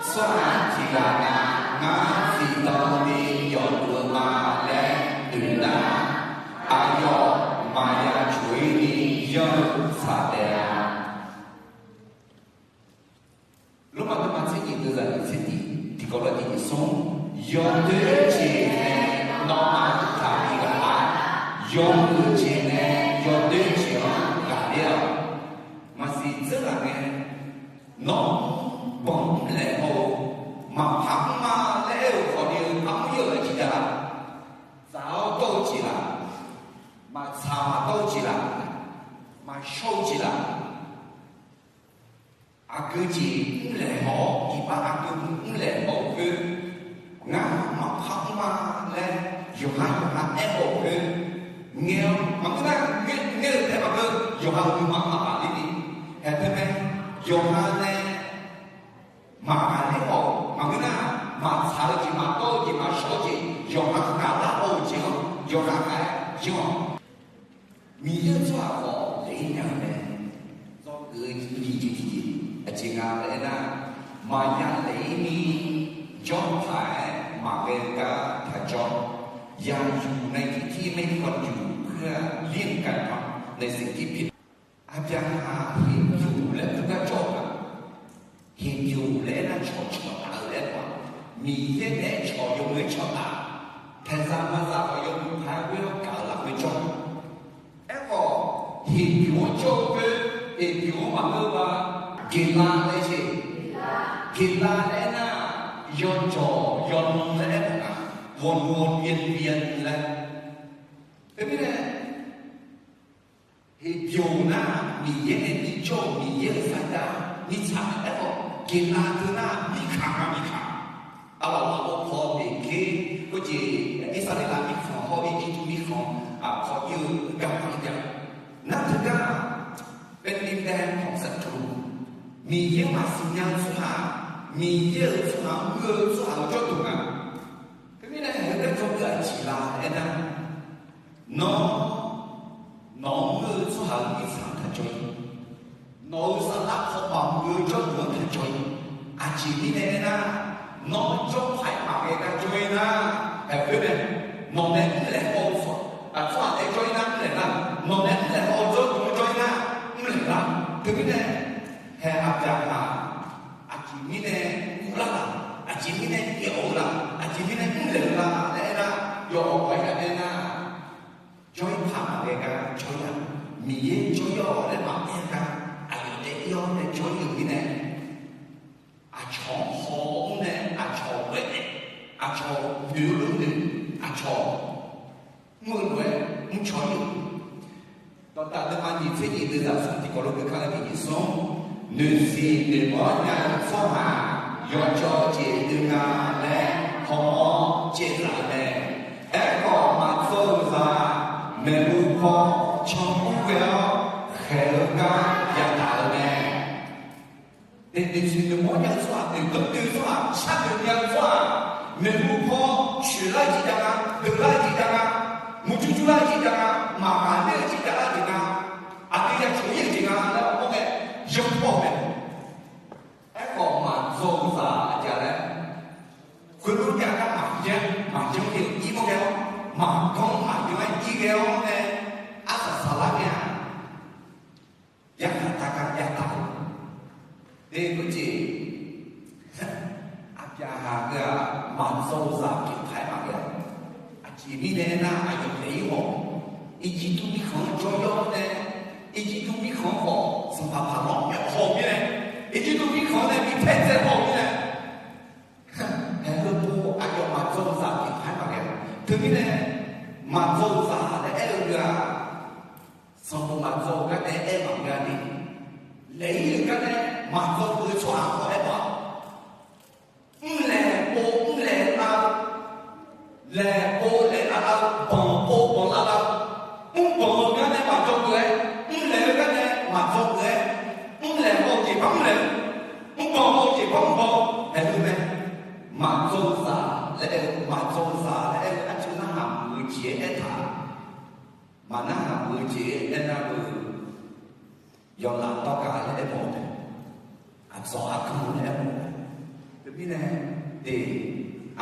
tsawrhaq tiq ghaq nav ngar zifdan ni yawf-eu ma laer noeq nar, aqyawf maqya coq-ir ni yanr-eu tsaq taef-a. Lormav deuvma tser nyiq deuvzaq nyiq tser tiq, tiqkawv lawr tiqjeq smr, yawdoer jeq nae nawmaf taqbi ghaq-a, yawmuiq jeq nae yawdoer jeq-anr ghaqler-awq. Maqsiq dzeur ghaq ngae, nawr banq mrlaeq haw-eu, maqpar mr ma laer aer-eu khawf ni-eu armur-ir-euq aqjeq jav-a. Dzaq-awr dawr-eu jeq laf, maqtsaq maqdawr-eu jeq laf, maqshawr-eu jeq laf, aqgeu jeq mrlaeq haw-awr, iqbax aqgeu mrlaeq haw-eu khoer, ngar maqpar mr ma laer yawqha yawqha aer-eu khoer, ngae-awr maqngeur nar, ngae-eu taef maqngeur, yawqha-euq nuima maqbaf ler ni, haeq teu mae, yawqha nae maqghaqler haw-eu maqngeur nar, maqtsaq-eu jeq, maqdawr-eu jeq, maqshawr-eu jeq, yawqha ghaqlar haw-euq jeq-anr yawqha ghaq-aer janr-awq. Miqyaer-euq tsawrhaq khawf laeq-ir nya-eu mae. Zawgeuf-eu nyiq jeq tiqjeq, aqjeq nga laer aernar, maqya laeq-ir ni jawr paq-aer maqghae-eu gar taqjawr. Yaq yuq nae tiqtir maer kawv yuq khoer-aq, lir-eu gar paq nae siqtir pyeuf. Aqbyaqhaq heqbyoq laer khoergar jawr-eu ma. Heqbyoq laer aernar, cawqcawq taf-eu laer aer-eu ma. Miqyaer naeq-aer cawq yawmuiq-aer cawq taf, paeqzaq maqzaq khawf yawmuiq paq-aer ghoer-awr gaq-eu lafkhoer jawr. Aerkhawf, heqbyoq-anr jawr-eu khoer, heqbyoq-anr maqngeur-eu ba. Geqlav laer jeq, geqlav laer aernar, yawjawq yawnan laer aer-eu nga. Ghawqnan byan byan laer. Teumirnae, heqbyoq nar, Miqyaer nae bijawr-eu Miqyaer-euq saqdaq mirtsaq aerkhawf, geqlav teu nar mirkaq nga mirkaq. Arlawq lafov paw teq ker khoerjeq, Irsaqleqlav mirkhanq hawr-eu Irjirtuv mirkhanq paw ir-eu gar paq-aer jav. Nar teugar, Benedict Thompson teu, Miqyaer-anr maqsiq nya-eu tsawrhaq, Miqyaer-euq tsawrhaq-anr muir-eu tsawrhaq-euq jawrduq nga. Teumirnae, heugar jawr-eu aqjeq la aernar, nawr, nawq-anr muir-eu tsawrhaq-euq mirtsaq-anr taqjawr-ir. Nawq-euq saflar paw maqmuiq-eu jawrduq-anr taqjawr-ir. Aqjeq mirnae aernar, nawr jawr paq-aer maqghae gar jawr-ir nar, haeq khoer mae. Nawq nae mrlaeq haw-eu tsawrhaq, tsawrhaq nae jawr-ir nar mrlaeq lar. Nawq nae mrlaeq haw-eu jawrduq-anr jawr-ir nar mrlaeq lar. Teumirnae, haeq Aqbyaqhaq aqjeq mirnae uvlar laf, aqjeq mirnae yaeq-awr-eu laf, aqjeq mirnae mrlaeq-eu la laer aernar, yawqha-aer aernar, jawr-ir paq maqghae gar jawr-ir-a. Miqyaer jawr-ir-awq laer maqaer gar, aqyawf daef-ir-awr nae jawr-ir-euq mirnae, aqcawq-anr haw-awr mr nae aqcawq ghae-aer, aqcawq noeq-eu lof-aer noeq, aqcawq mr-eu lof-aer mrcaw-ir-euq. Dawqdaq deuvma nyiq tser nyiq deuvzaq smr tiqkawv lof-aer keuv kar-eu tiqjeq smr, noeqsiq noeqmawr nya-eu tsawrhaq yawjawf jeq deuv nga laer hawmawr caevzaf-eu mae. Aerkhawf, maqdzawr-eu zaq maeqhu paw canmr ghae-awr khaeq-eu gar yadaq-eu mae. Noeqsiq noeqmawr nya-eu tsawrhaq, noeqdanr doe-eu tsawrhaq, sharnoeq nya-eu tsawrhaq, maeqhu paw coeqlar-eu jeq jav nga, deuqlar-eu jeq jav nga, murjur jurlar-eu jeq jav nga, maqghaqler-eu jeq javlar-eu jeq nga, aqdui ya coq-ir-eu jeq nga laer mawr ngae, yanrpawr-eu mae. Aerkhawf, maqdzawr-eu zaq aqjeq laer, khoerlof jav gar maqjanr, maqjanr-eu ir mawr ghae-awr, maqganr maqyanr-aer ir ghae-awr nae, arsaq saqlar ngae-aq, yarkhaq taq gar yataq-eu. Te khoerjeq, Aqbyaqhaq heu-aq, maqdz dzawrzaq pyeuf paq-aer maqghae-a. Aqjeq mirnae aernar, aqyawf naeq-ir haw, Irjirtuv mirkhanq-anr jawr-ir-awr nae, Irjirtuv mirkhanq-anr khawf sanqpaq paq lawr myawf haw-eu mirnae, Irjirtuv mirkhanq-anr nae bi paer dzae haw-eu mirnae, haeqheu pov aqyawf maqdzawrzaq pyeuf paq-aer maqghae-a. Teumirnae, maqdzawrzaq laer aer-eu gheu-aq, sanqbof maqdzawr-eu gar nae aer maqngeur-a ni, laeq-ir-euq gar nae maqdzawr-eu tsawrhaq khawf aer-awq. Mrlaeq pov mrlaeq lar-eu, laeq pov laeq lar lar-eu, banq pov banq lar lar-eu, mrbanq-eu gar nae maqdzawr-eu-aer, mrlaeq-eu gar nae maqdzawr-eu-aer, mrlaeq haw-eu jeq par mrlaeq-eu, mrbanq haw-eu jeq par mrbanq-eu, haeqheu mae. Maqdzawrzaq laer aer-eu, maqdzawrzaq laer aer-eu arcu narhaq muiq-eu jeq-aer aertaq-a. Maqnarhaq muiq-eu jeq-aer aernar-eu, yawlaf dawrgav laer aermawf-eu mae. Aqdzawq arkanq laer aermawf-eu mae. Teumirnae, de,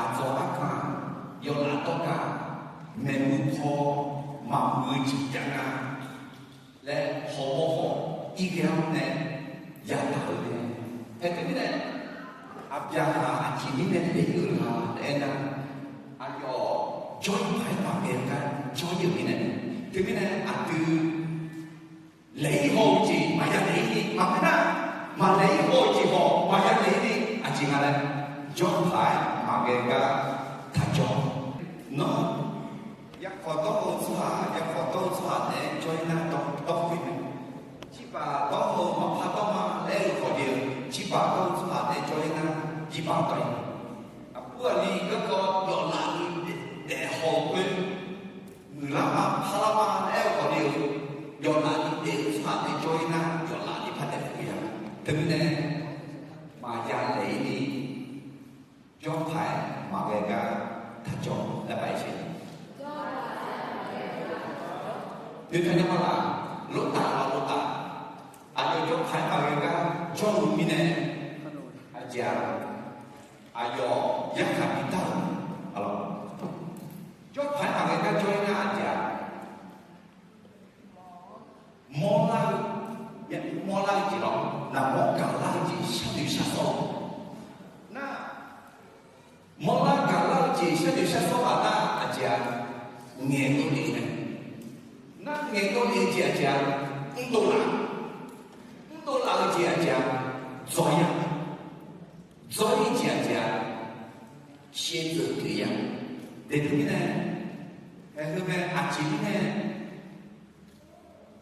aqdzawq arkanq, yawlaf dawrgav, maeqmuiq paw, maqmuiq-eu jeq jav nga laer hawmawr haw-ir ghae-awr nae yadaq-eu mae. Hae teumirnae, aqbyaqhaq aqjeq mirnae daef-ir-eu la laer aernar, aqyawf jawr-ir paq-aer maqghae-eu gar jawr-ir-euq mirnae, teumirnae aqdui laeq-ir haw-eu jeq maqya laeq-ir ni maqngeur nar, maqlaeq-ir haw-eu jeq khawf maqya laeq-ir ni aqjeq nga laer, jawr paq-aer maqghae gar taq jawr. Nawr, yarkhawf dawr-eu tsawrhaq, yarkhawf dawr-eu tsawrhaq naeq-aer jawr-ir nar dawr, dawr khoer mae. Jirbaq dawr-eu maqpar dawr ma laer-eu khawf de-eu, jirbaq dawr-eu tsawrhaq naeq-aer jawr-ir nar, jirbaq dawr-ir. Aqbur aqli garkawv yawflaf ni daef haw-eu khoer, muiqlar ma parlar ma laer-eu khawf de-eu, yawflaf ni daef-eu tsawrhaq naeq-aer jawr-ir nar, yawflaf ni par daef khoer ya. Teumirnae, maqya laeq-ir ni, jawr paq-aer maqghae gar taq jawr laer paq-aer sher. Noeqtaq nya ma laf, lortaf laf lortaf, aqyawf jawr paq-aer maqghae gar jawr-eu mirnae, aqjeq-aq, aqyawf yarkhaq bidar-euq, jawr paq-aer maqghae gar jawr-ir nar aqjeq-aq, mawrlar-eu, mawrlar-eu jeq lawr, naqmawr gaqlar-eu jeq sharnoeq sharsawr-eu nar, mawrlar gaqlar-eu jeq sharnoeq sharsawr-aq nar aqjeq-aq, ngaeqdov lef-eu mae. Nar ngaeqdov lef-eu jeq aqjeq-aq, mrdov laf, mrdov laf-eu jeq aqjeq-aq, dzaw-ir-a, dzaw-ir jeq aqjeq-aq, shaevdzeuf pyeuf-ir-a. Daeqdui mirnae, haeqheu mae aqjeq mirnae,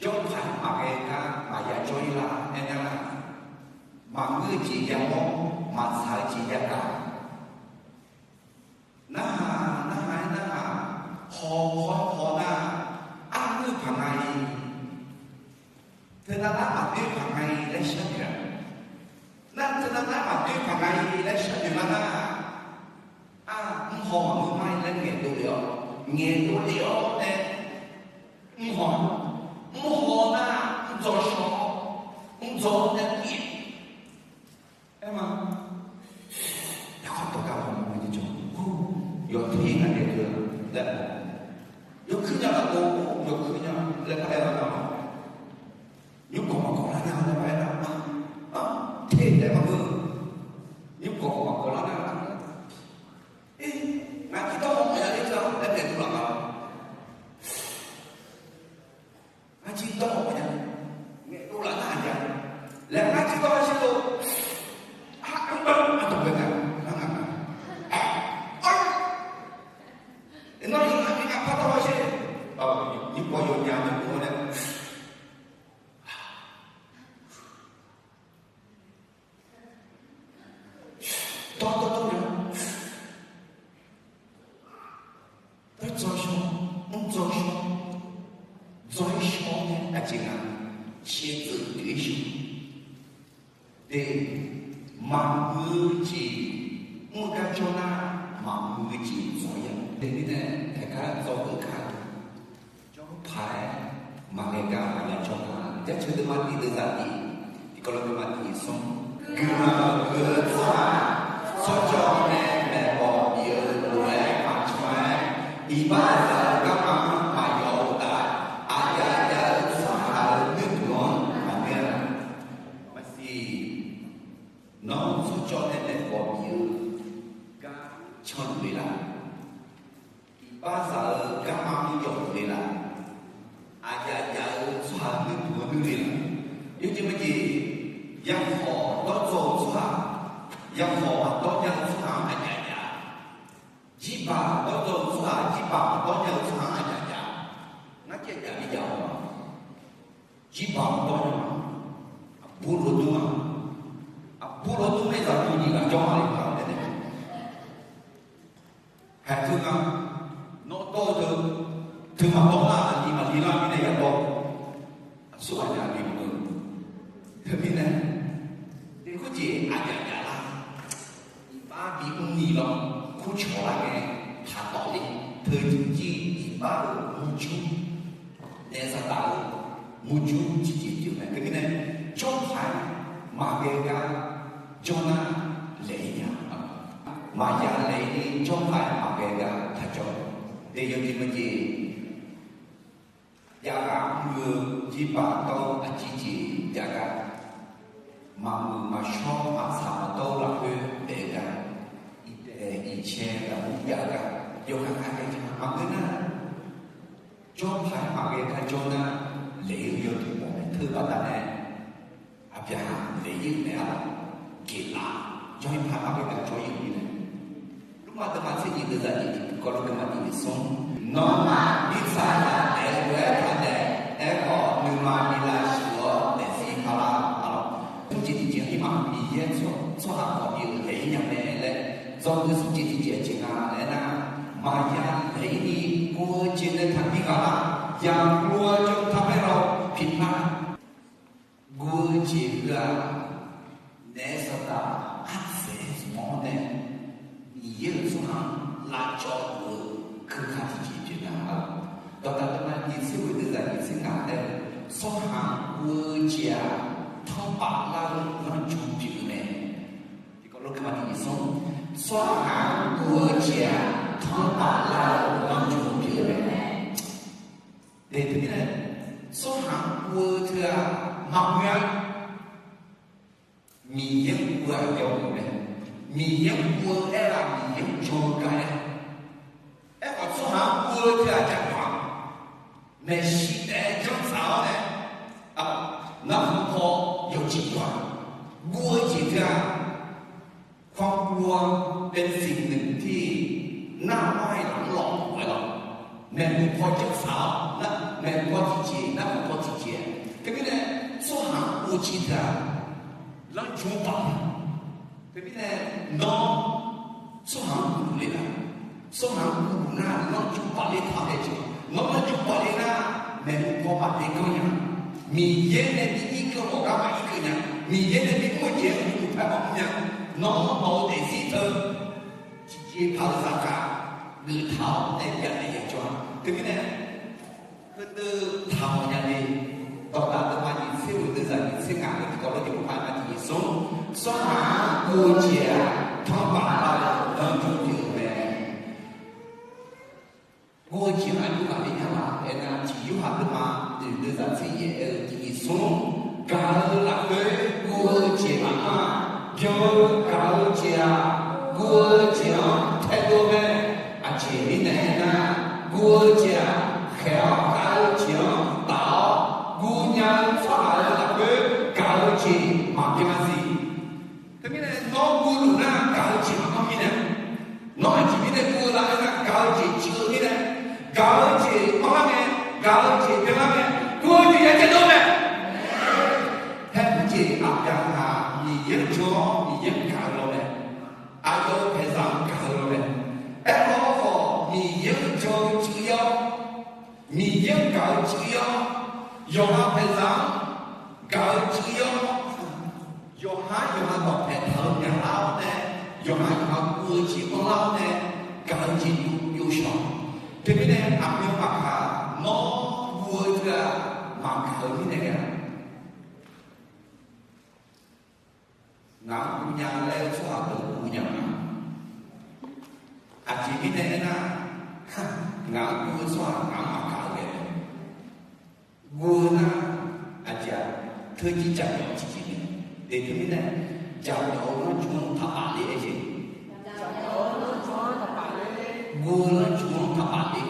jawr paq-aer maqghae gar maqya jawr-ir lar aernar, maqngeur-eu jeq yamawr, maqtsaq-eu jeq yagaq. Narhaq narhaq-aer narhaq, haw haw-aer haw nar, arneur paq nga-ir. Teunav nar maqdoer paq nga-ir laer sharnoeq-a. Nar teunav nar maqdoer paq nga-ir laer sharnoeq lar nar, ar, mrhaw maqngeur ma-ir laer ngaeqdov lef-awr, ngaeqdov lef-awr nae, mrhaw, mrhaw nar mrdzaw shaw, mrdzaw nae ir-a. Aer ma, yaqkhav dawq gar maqmawr-a jeq jawr, yawtaq-ir nar naeq deuq laer, yawkuir nya lafkhoer yawkuir nya laer par aer-a nar, nymrkawq maqkawq lar nya laer par aer nar, te laer maqngeur, nymrkawq maqkawq lar nar, ngar jir dawr-eu maqya ler-a laer naeq dov laf ma. Ngar jir dawr-eu maqya, ngaeqdov laf nar aqjeq-a, laer ngar jir dawr-a shir dov, ardanq ardawq bae nga, ngar nga nga, nawr yawqha ni ngar par dawr-a shir, nymrkawq yawnya nae mr-awr nae, dawr dawr dawr nya, dawr dzaw shaw, mr dzaw shaw, dzaw-ir shaw-awr nae aqjeq nga, shaevdzeuf pyeuf-ir shaw. De, maqmuiq-eu jeq mr-eu gar jawr nar, maqmuiq-eu jeq dzaw-ir-a. Teumirnae, taeq gar dzaw-eu kar, jawr paq-aer maqghae gar maqya jawr nar, Jarceuq deuvma tiq deuvzaq tiq, tiqkawv lof deuvma tiq smr, guiqlanq huiq-eu tsawrhaq tsawrjawv nae maeqbawq bif-eu lof-aer maqcan-aer, iqbax zaq-eu garma-anr maqyawf-eu uqtaf, aqjav jav-eu tsawrhaq-euq nuirduq-anr maqngeur-a. Maqsiq, nawr tsawrjawv nae maeqbawq bif-eu gar canluf-ir la? Barzaq-euq garma-anr yawf le laf. Aqyaf yaf-eu tsawrhaq nuirduq-anr nuir le laf. Yawjeq majeq, yakhawf dawrdzaw-eu tsawrhaq, yakhawf maqdawr nya-eu tsawrhaq-anr aqyaf yaf. Jirbaq dawrdzaw-eu tsawrhaq, jirbaq maqdawr nya-eu tsawrhaq-anr aqyaf yaf. Ngar caev jaf bi jaf-awq ma. Jirbaq maqdawr nya-a. Aqbur lawdmr-a. Aqbur lawdmr nae zaqyo nyiq ghaq jawr ma le-a laer nae. Haeq teu nga, nawr dawr-eu teu, teu maqdawr nar aqli maqli lar mirnae yadawr. Aqsurghaq nya aqli maqdawr. Teumirnae, khoerjeq aqyaf yaf lar. Iqbax bimr ni lawr, kurcawq lar ngae, taqtawf le, teu jir iqbax-euq murjur, naef saqdaq-eu murjur tiqjeq pyeuf mae. Teumirnae, jawrpaq-aer maqghae gar jawr nar laeq-ir nya. Maqya laeq-ir ni jawrpaq-aer maqghae gar taqjawr. Daef yawjeq majeq, jav ghaq mr-eu jirbaq dawr-eu aqcir jeq jav gar, maqmuiq maqshawr maqtsaq maqdawr-eu lafkhoer daef-eu gar, iqdaeq iqcae lafkhoer jav gar, yawkhav khav daef jan maqngeur nar, jawrpaq-aer maqghae gar jawr nar, laeq-ir yawduq mawf mae. Teu baqdanae, Aqbyaqhaq laeq-ir-euq naeq-aer laf, geqlaf jawr-ir paq maqghae gar jawr-ir-euq mirnae, Lormav deuvma tser nyiq deuvzaq nyiq tiqkawv lof deuvma tiq nyiq smr, nawmaf mirtsaq yaf daef-eu lof-aer taq daef, aerkhawf nuima bi lavshuif-awr daefzir paq lar-awq. Smr jeq tiqjeq-anr irma Miqyaer tsawrhaq khawf bi-euq laeq-ir nya mae laer, dzawgeuf smr jeq tiqjeq aqjeq nga laer aernar, maqya laeq-ir ni guv-eu jeq nae taqbi ghaq lar, yaqguv-eu jawr taq paer lar-awr piqpar. Guv-eu jeq heu-aq, naef saqdaq ardzaeq-aer zmq-awr nae, Miqyaer-euq tsawrhaq-anr lavcawv luf-eu keuka tiqjeq pyeuf nar-aq, dawqdaq dawqma nyiq tser ghoeq deuvzaq nyiq tser ngaq laer-eu, tsawrhaq-anr guv-eu jeq-aq, tanrpaf lar-eu lanrju pyeuf-eu mae. Tiqkawv lof deuvma tiq nyiq smr, tsawrhaq-anr guv-eu jeq-aq, tanrpaf lar-eu lanrju pyeuf-eu mae. Daef teumirnae, tsawrhaq-anr guv-eu teu-aq, maqmuiq-a. Miqyaer-anr guv-eu aqyawf-anr mae. Miqyaer-anr guv-eu aer-aq, Miqyaer-anr jan-eu gar aer. Aerkhawf, tsawrhaq-anr guv-eu teu-aq, jaqmyawf-a. Maeqshi taef-aer janr tsaf-awr nae, narhaq paw yawqjeq yawq-a. Guv-eu jeq teu-aq, ความกลัวเป็นสิ่งหนึ่งที่น่าไหว้หลังหลอกหวย lawr. Maeqhu paw janr tsaf-awr, maeqhu paw tiqjeq, narhaq paw tiqjeq. Teumirnae, tsawrhaq-anr guv-eu jeq teu-aq, lanrju-anr baf-a. Teumirnae, nawr tsawrhaq-anr guv le nar, tsawrhaq-anr guv nar lanrju baf le taq-awr nae jeq, nawr lanrju baf le nar, maeqhu paw baf le ganr nya. Miqyaer nae bi ir keuv ghawqgar maqir keuv nya. Miqyaer nae bi mr-eu jeq-anr uqduq paer maqmr nya. Nawr nawq-eu daefzir teu tiqjeq paq-eu zaqkhav geuf taq-awr nae byav naeq ya jawr-a. Teumirnae, heudeuq taqmawf nya le. Dawqdaq deuvma nyiq tser ghoeq deuvzaq nyiq tser ngaq-eu tiqkawv lof tiq pov paq-aer ma tiq nyiq smr, tsawrhaq-anr guv-eu jeq-aq, tanrpaf lar-eu lanrju pyeuf-eu mae. Guv-eu jeq-anr aqjox ghaq le nya laf aernar, tiq Yorhaq deuvma oeq deuvzaq tser yaef aer-eu tiq nyiq smr, gaq-eu lafkhoer guv-eu jeq maqanr-aq, byan-eu gaq-eu jeq-aq, guv-eu jeq-anr taedov mae. Aqjeq mirnae aernar, guv-eu jeq-aq, khaeq-awr gaq-eu jeq-anr taf-awr, guv nya-eu tsawrhaq-euq lafkhoer gaq-eu jeq maqbyan siq. Teumirnae nawr guv luf nar gaq-eu jeq maqanr mirnae, nawr aqjeq mirnae guv-eu la aernar gaq-eu jeq cuiv-eu mirnae, gaq-eu jeq anrlar ngae, gaq-eu jeq byanlar ngae, guv-eu jeq ya caev dawr mae. Haer khoerjeq Aqbyaqhaq Miqyaer-anr jan-awr Miqyaer-anr gaq-eu law mae. Aqyawf-euq paeqzaq-anr gaq-eu law mae. Aerkhawf, Miqyaer-anr jan-eu cuiv-awr, Miqyaer-anr gaq-eu cuiv-awr, yawqha paeqzaq-anr gaq-eu cuiv-awr, yawqha yawqha dawqpaeq taq-eu myaqlar-awr nae, yawqha yawqha guv-eu jeq anrlar-awr nae, gaq-eu jeq byov shawq. Teumirnae aqmyan maqkaq, nawr guv-eu teu-aq, maqgaq-eu mirnae ghae-a. Ngaq-anr guv nya laer-eu tsawrhaq deuq guv nya ma. Aqjeq mirnae aernar, ngaq-anr guv-eu tsawrhaq ngaq-anr maqgaq-eu ghae-a. Guv-eu nar, aqjeq-aq, teujir jaqmyawf tiqjeq mae. Daef teumirnae, jaqmyawf-eu lanrju-anr taqpaf le aer jeq. Guv-eu lanrju-anr taqpaf le.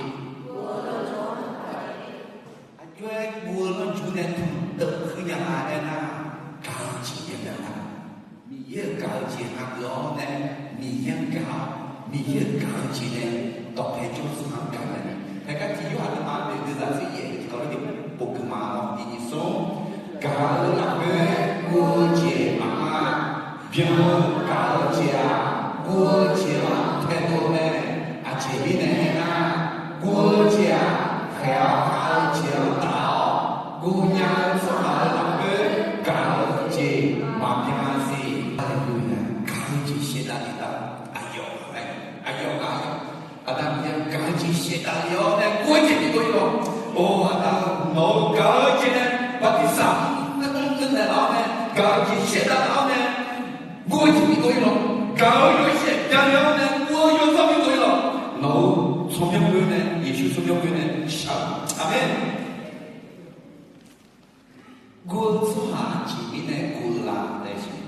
Byan-eu gaq-eu jeq-aq, guv-eu jeq-anr taedov mae. Aqjeq mirnae aernar, guv-eu jeq-aq, khaeq-awr khav-eu jeq-anr taf-awr, guv nya-eu tsawrhaq-euq lafkhoer gaq-eu jeq maqbyan siq. Haleluya! Gaq-eu jeq shaevdav ni tav, aqyawf-aer, aqyawf gar-aq, Aqda Miqyaer gaq-eu jeq shaevdav le-awr nae guv-eu jeq bidov-ir lawq. Or, Aqda, nawq-euq gaq-eu jeq nae bartirsaq mr naeqlaf-awr nae, gaq-eu jeq shaevdav laf-awr nae, guv-eu jeq bidov-ir lawq. Gaq-eu yawshaef byan le-awr nae guv-eu yawzanr bidov-ir lawq. Nawq-euq tsawrmyanr khoer nae, Yeqsur tsawrmyanr khoer nae shaq-eu. Aqmeq. Guv-eu tsawrhaq aqjeq mirnae guv-eu la laer siq.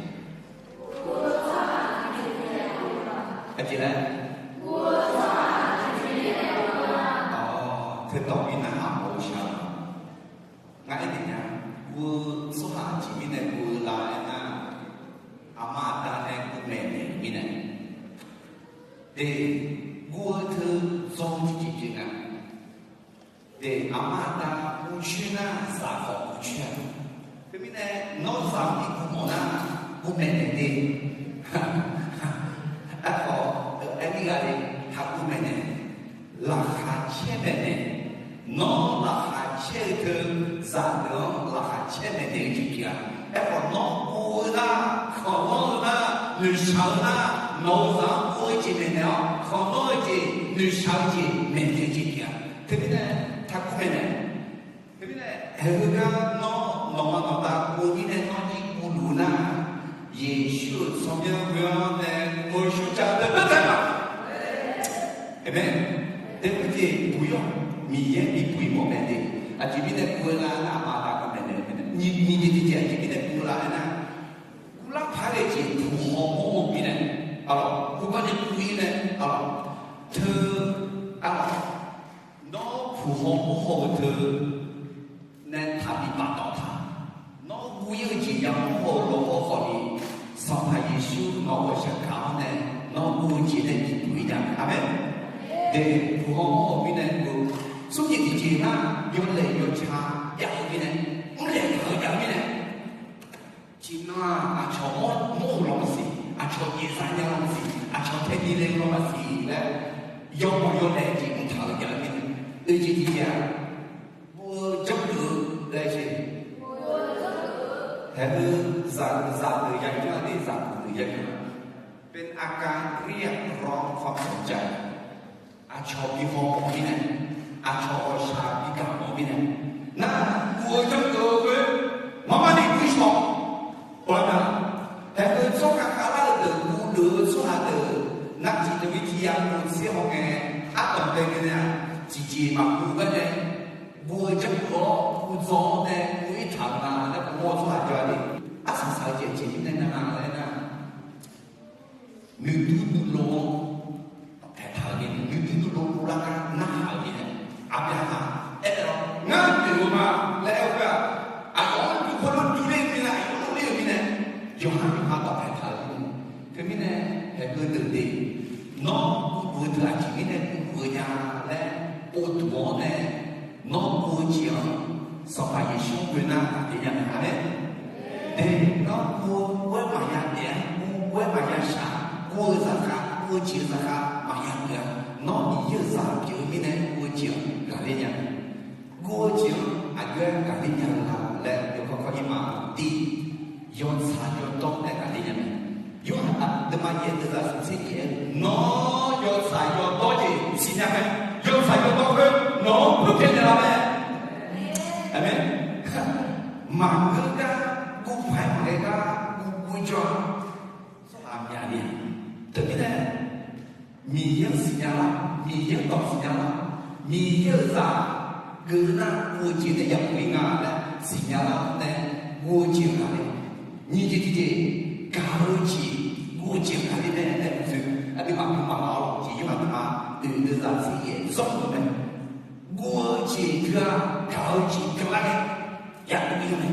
Aqjeq laer? Awq, teudawq mirnae aqmawf-eu shaq-eu. Ngar aernaeq nya, guv-eu tsawrhaq aqjeq mirnae guv-eu la aernar, aqma aqda nae guv maeqnaeq-eu mirnae. De, guv-eu teu dzawr-eu tiqjeq pyeuf nga. De, aqma aqda uvcoer nar zaq khawf uvcoer-a. Teumirnae nawr zaq-anr bi guv mawf nar, guv maeqnaeq de. Aerkhawf, aer nir ghaq le, taqguv maeqnaeq, laqkhaq caer maeqnaeq. Nawr laqkhaq caer-eu teu, zaqdeuq-anr laqkhaq caer maeqnaeq-eu jeq pyeuf-a. Aerkhawf, nawr guv-eu nar, khanqlanr-eu nar, noeqshaq-eu nar, nawq-euq zaq-anr guv-eu jeq maeqnaeq-awr, khanqlanr-eu jeq, noeqshaq-eu jeq maeqnaeq-eu jeq pyeuf-a. Teumirnae taqguv maeqnaeq. Teumirnae haeq heugar nawr nawqma nawqda guv-eu mirnae nawr jir guvluf-eu nar, Yeqsur-euq tsawrmyanr ghoe-awr nae meuq shawrjav deuq dawrtaeq ma. Aqmeq. Daefzir jeq buq-ir-awq. Miqyaer bi buq-ir mawf mae de. Aqjeq mirnae guv-eu la nar, aqma aqda guv maeqnaeq-eu mirnae, nyiq jeq tiqjeq aqjeq mirnae guv-eu la aernar, guvlar paq-aer ghae jeq puq haw mawr haw-eu mirnae, arlawq, guvbar nae guv-ir nae, arlawq, teu, arlawq, nawr puq haw mawr haw-eu teu nae taqbi baqdawq taq. Nawr guv-ir-eu jeq yamawr haw-eu lawkhawr khawfni, Sanqpaq Yeqsur nawq-euq ghawqshaq gaq-awr nae, nawr guv-eu jeq nae bi buq-ir nya mae. Aqmeq. De, puq haw mawr haw-eu mirnae, smr jeq tiqjeq nar, yawlaeq yawca jav-eu mirnae, mrlaeq taq-eu jav-eu mirnae, tiqnan-aq, aqcawq mawr mawr-eu law maqsiq, aqcawq jeq za nya law maqsiq, aqcawq tae bi le law maqsiq laer, yawmawq yawlaeq jeq mrtaq-eu jav-eu mirnae, oeq jeq tiqjeq-aq, guv-eu janrluf-eu laer jeq. Haeq-eu zaq, zaqdeuq ya janr-a de, zaqdeuq ya janr-a. เป็นอาการเรียกร้องความสนใจ Aqcawq bi haw mawf-eu mirnae, aqcawq ghawqshaq bi gaq mawf-eu mirnae, nar, guv-eu janrluf-eu khoer, marmar ni guv-ir shawq. Bawlar nar, haeq-eu tsawrhaq khavlar-eu deuq guv deuq-eu tsawrhaq deuq, nar tiq deuq-ir tiq ya guv tser haw ngae, ardanq bae ngae nae-aq, tiqjeq maqguv gar nae, guv-eu janrluf-awr guv dzawr-awr nae guv-ir taq-eu nga laer, guv mawr-eu tsawrhaq jav-a de. Arsaq saq-eu jeq aqjeq mirnae nga laer nar, nuidur nuilov-anr dawqpaeq taq-euq ni, nuidur nuilov uvlar gar narhaq-euq mirnae, Aqbyaqhaq aer-awr, ngar noeq-eu ma laer aer-eu khoer-aq, aqyawf-anr duq hawr-eu durler-eu mirnae, aqyawf-anr ler-euq mirnae, yawqha yawqha dawqpaeq taq-euq ni. Teumirnae, haeq heudeuq de, nawr guvduq-eu deuq aqjeq mirnae guvduq-eu nya laer, ovduq-awr nae, nawr guv-eu jeq-anr Sanqpaq Yeqsur ghoe nar ghaqler nya mae. Aqmeq. De, nawr guv-eu ghoer maqya daef-a, guv-eu ghoer maqya shaq, guv-eu zaqkhav, guv-eu jeq zaqkhav maqya geuf-a. Nawr Miqyaer-euq zaq pyeuf-eu mirnae guv-eu jeq-anr ghaqler nya mae. Guv-eu jeq-anr aqjox-aer ghaqler nya-eu la laer yawkawr kawr-ir ma. Tiq, yawtsaq yawdawr nae ghaqler nya mae. Yorhaq deuvma yaef deuvzaq smqtser yaef-aer, nawr yawtsaq yawdawr jeq siqnya mae. Yawtsaq yawdawr khoer nawq-anr peuqpyaeq naeqlaf mae. Aqmeq. Maqngeur gar, guv paq-aer maqghae gar, guv guv jawr-a. Tsawrhaq myaq ni. Teumirnae, Miqyaer-anr siqnya lar, Miqyaer-anr dawq siqnya lar, Miqyaer-euq zaq geuf nar guv-eu jeq nae yabuq-ir nga laer siqnya lar-awr nae guv-eu jeq ghaqler. Nyiq jeq tiqjeq, gaq-eu jeq, guv-eu jeq ghaqler mae laer uqtaf, aqduimaf guv maqlar-awr jeq yawqha aqduimaf oeq deuvzaq tser yaef zanr-eu mae. Guv-eu jeq teu-aq gaq-eu jeq byanlar nae yabuq-ir mae.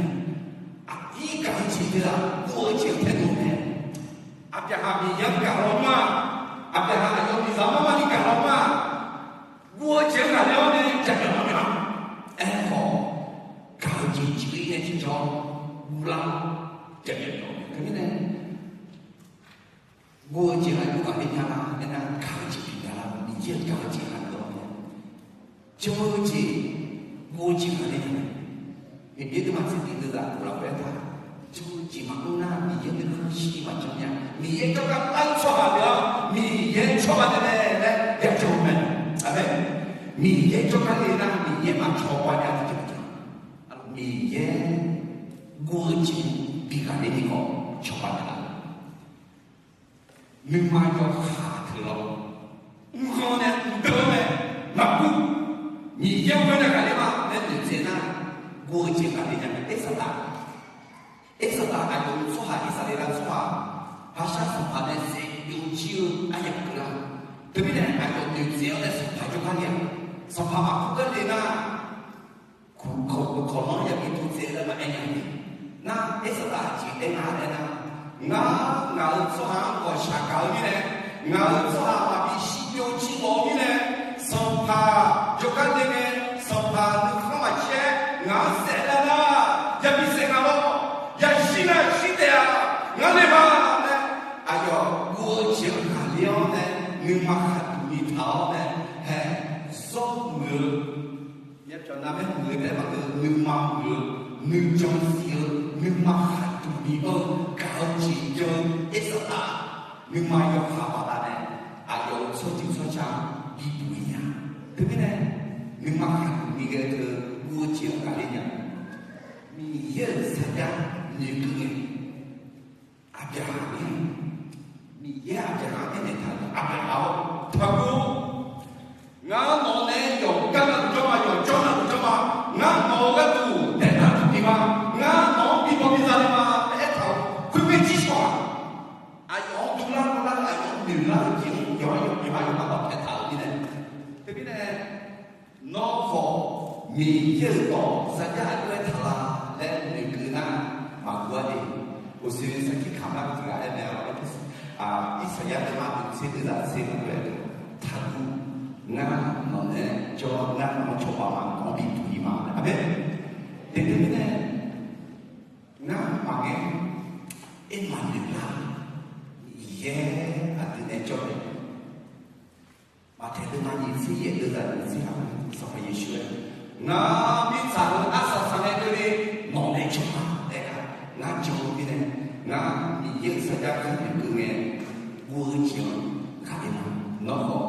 Aqdir gaq-eu jeq teu-aq guv-eu jeq-anr taedov mae. Aqbyaqhaq Miqyaer-anr gaq law ma. Aqbyaqhaq aqyawf miqzaq marmar ni gaq law ma. Guv-eu jeq-anr ghaqler-awr nae jaqmyawf mawf mya. Aerkhawf, gaq-eu jeq jir-ir nae tiqjawr guvlar-awr jaqmyawf mawf-eu mae. Teumirnae, Jan-eu jeq, guv-eu jeq ghaqler nya mae. Miqyaer nuima tsertiv deuv zaf uqlaf khoer aertaq, jan-eu jeq maqmr nar Miqyaer nuikhanr shirni maqjan nya. Miqyaer jawrgar lar-eu tsawrhaq deuq-anr Miqyaer cawba nae mae laer yajan-eu mae. Aqmeq. Miqyaer jawrgar le nar Miqyaer maqcawba nya tiqjeq maqjan. Miqyaer guv-eu jeq bi ghaqler ni khawf cawba naeqlaf. Nuima yawkaq teuq lawr, mrghanr nae mqdeuv-anr nae maqguv. Miqyaer khoer nae ghaqler ma laer noeqtsaev nar, guv-eu jeq ghaqler nya mae. Ersaqdaq, Ersaqdaq aqyawf-euq tsawrhaq, Irsaqleqlav tsawrhaq, Paqshar sanqpaq nae saef byovjir-eu aryamq keuvlar. Teumirnae aqyawf noeqtsaev-awr nae sanqpaq jawrgar le-aq, sanqpaq maqguv gar le nar, kawq, kawq lanr yabi tov tsaev-eu laer maqaer nya-eu. Nar Ersaqdaq aqjeq aer nga laer nar, ngar, ngaq-euq tsawrhaq-anr ghawqshaq gaq-eu mirnae, ngaq-euq tsawrhaq maqbi shirbyov jir mawf-eu mirnae, sanqpaq jawrgar le ngae, sanqpaq nuikhanr maqcaer ngaq-anr saef lar nar, yabi saef nga lawr. Yashir nar shir taef-a, ngar le ma laer, aqyawf guv-eu jeq-anr ghaqler-awr nae, nuima khaqduq ni taq-awr nae, hae, zawr muiq-eu Yawpyawq navmaer muiq-eu taef maqngeur, nuima muiq-eu, nuijan siq-eu, nuima khaqduq bimawr-eu, gaq-eu jeq jan-eu Ersaqdaq, nuima yawkaq baqdanae aqyawf-euq tsawrjeuq tsawrca bibuq-ir nya. Teumirnae, nuima khaqduq ni ghae-eu teu guv-eu jeq-anr ghaqler nya. Miqyaer-euq sarjax noeqkeuv ngae, Aqbyaqhaq-anr, Miqyaer Aqbyaqhaq-anr aernaeq taq-euq, Aqbyaqhaq-or, taqguv. Ngar nawq nae yawqgar navluf jawr ma, yawqjawr navluf jawr ma. Ngar nawq-eu gharduq daeqtaq duq tiq ma. Ngar nawq-anr bibaw biza le ma laer aertaq-euq khoermae jir shawq-aq, aqyawf-anr dovlar dovlar-eu, aqyawf-anr noeqlar-eu jeq-anr yawqha yawqha yawqha yawqha bafpaeq taq-euq mirnae. Teumirnae, nawr khawf Miqyaer-euq dawq sarjax aqjox-aer taq la laer noeqkeuv nar, maqguv-a de. Uqshoe sarkir kamq lar-eu tiq ghaq aer mae-a, Irsaqyar deuvma deuq tser deuv zaq tser maqgeur-a, taqguv. Ngar nawq nae jawr, ngar nawq-anr cawba ma, nawq-anr biduq-ir ma. Aqmeq. Teumirnae, ngar maqngaer, aer maqnoeq lar, Miqyaer aqdui nae jawr mae. Maqtaeq deuvma nyiq tser yaef deuv zaq nyiq tser ghaq, Sanqpaq Yeqsur-aer, ngar mirtsaq-euq arsaq saq nae keuvni nawq nae jan ma laer, ngar jan-eu mirnae, ngar Miqyaer-euq sarjax kar noeqkeuv ngae, guv-eu jeq-anr ghaqler ma. Nawr khawf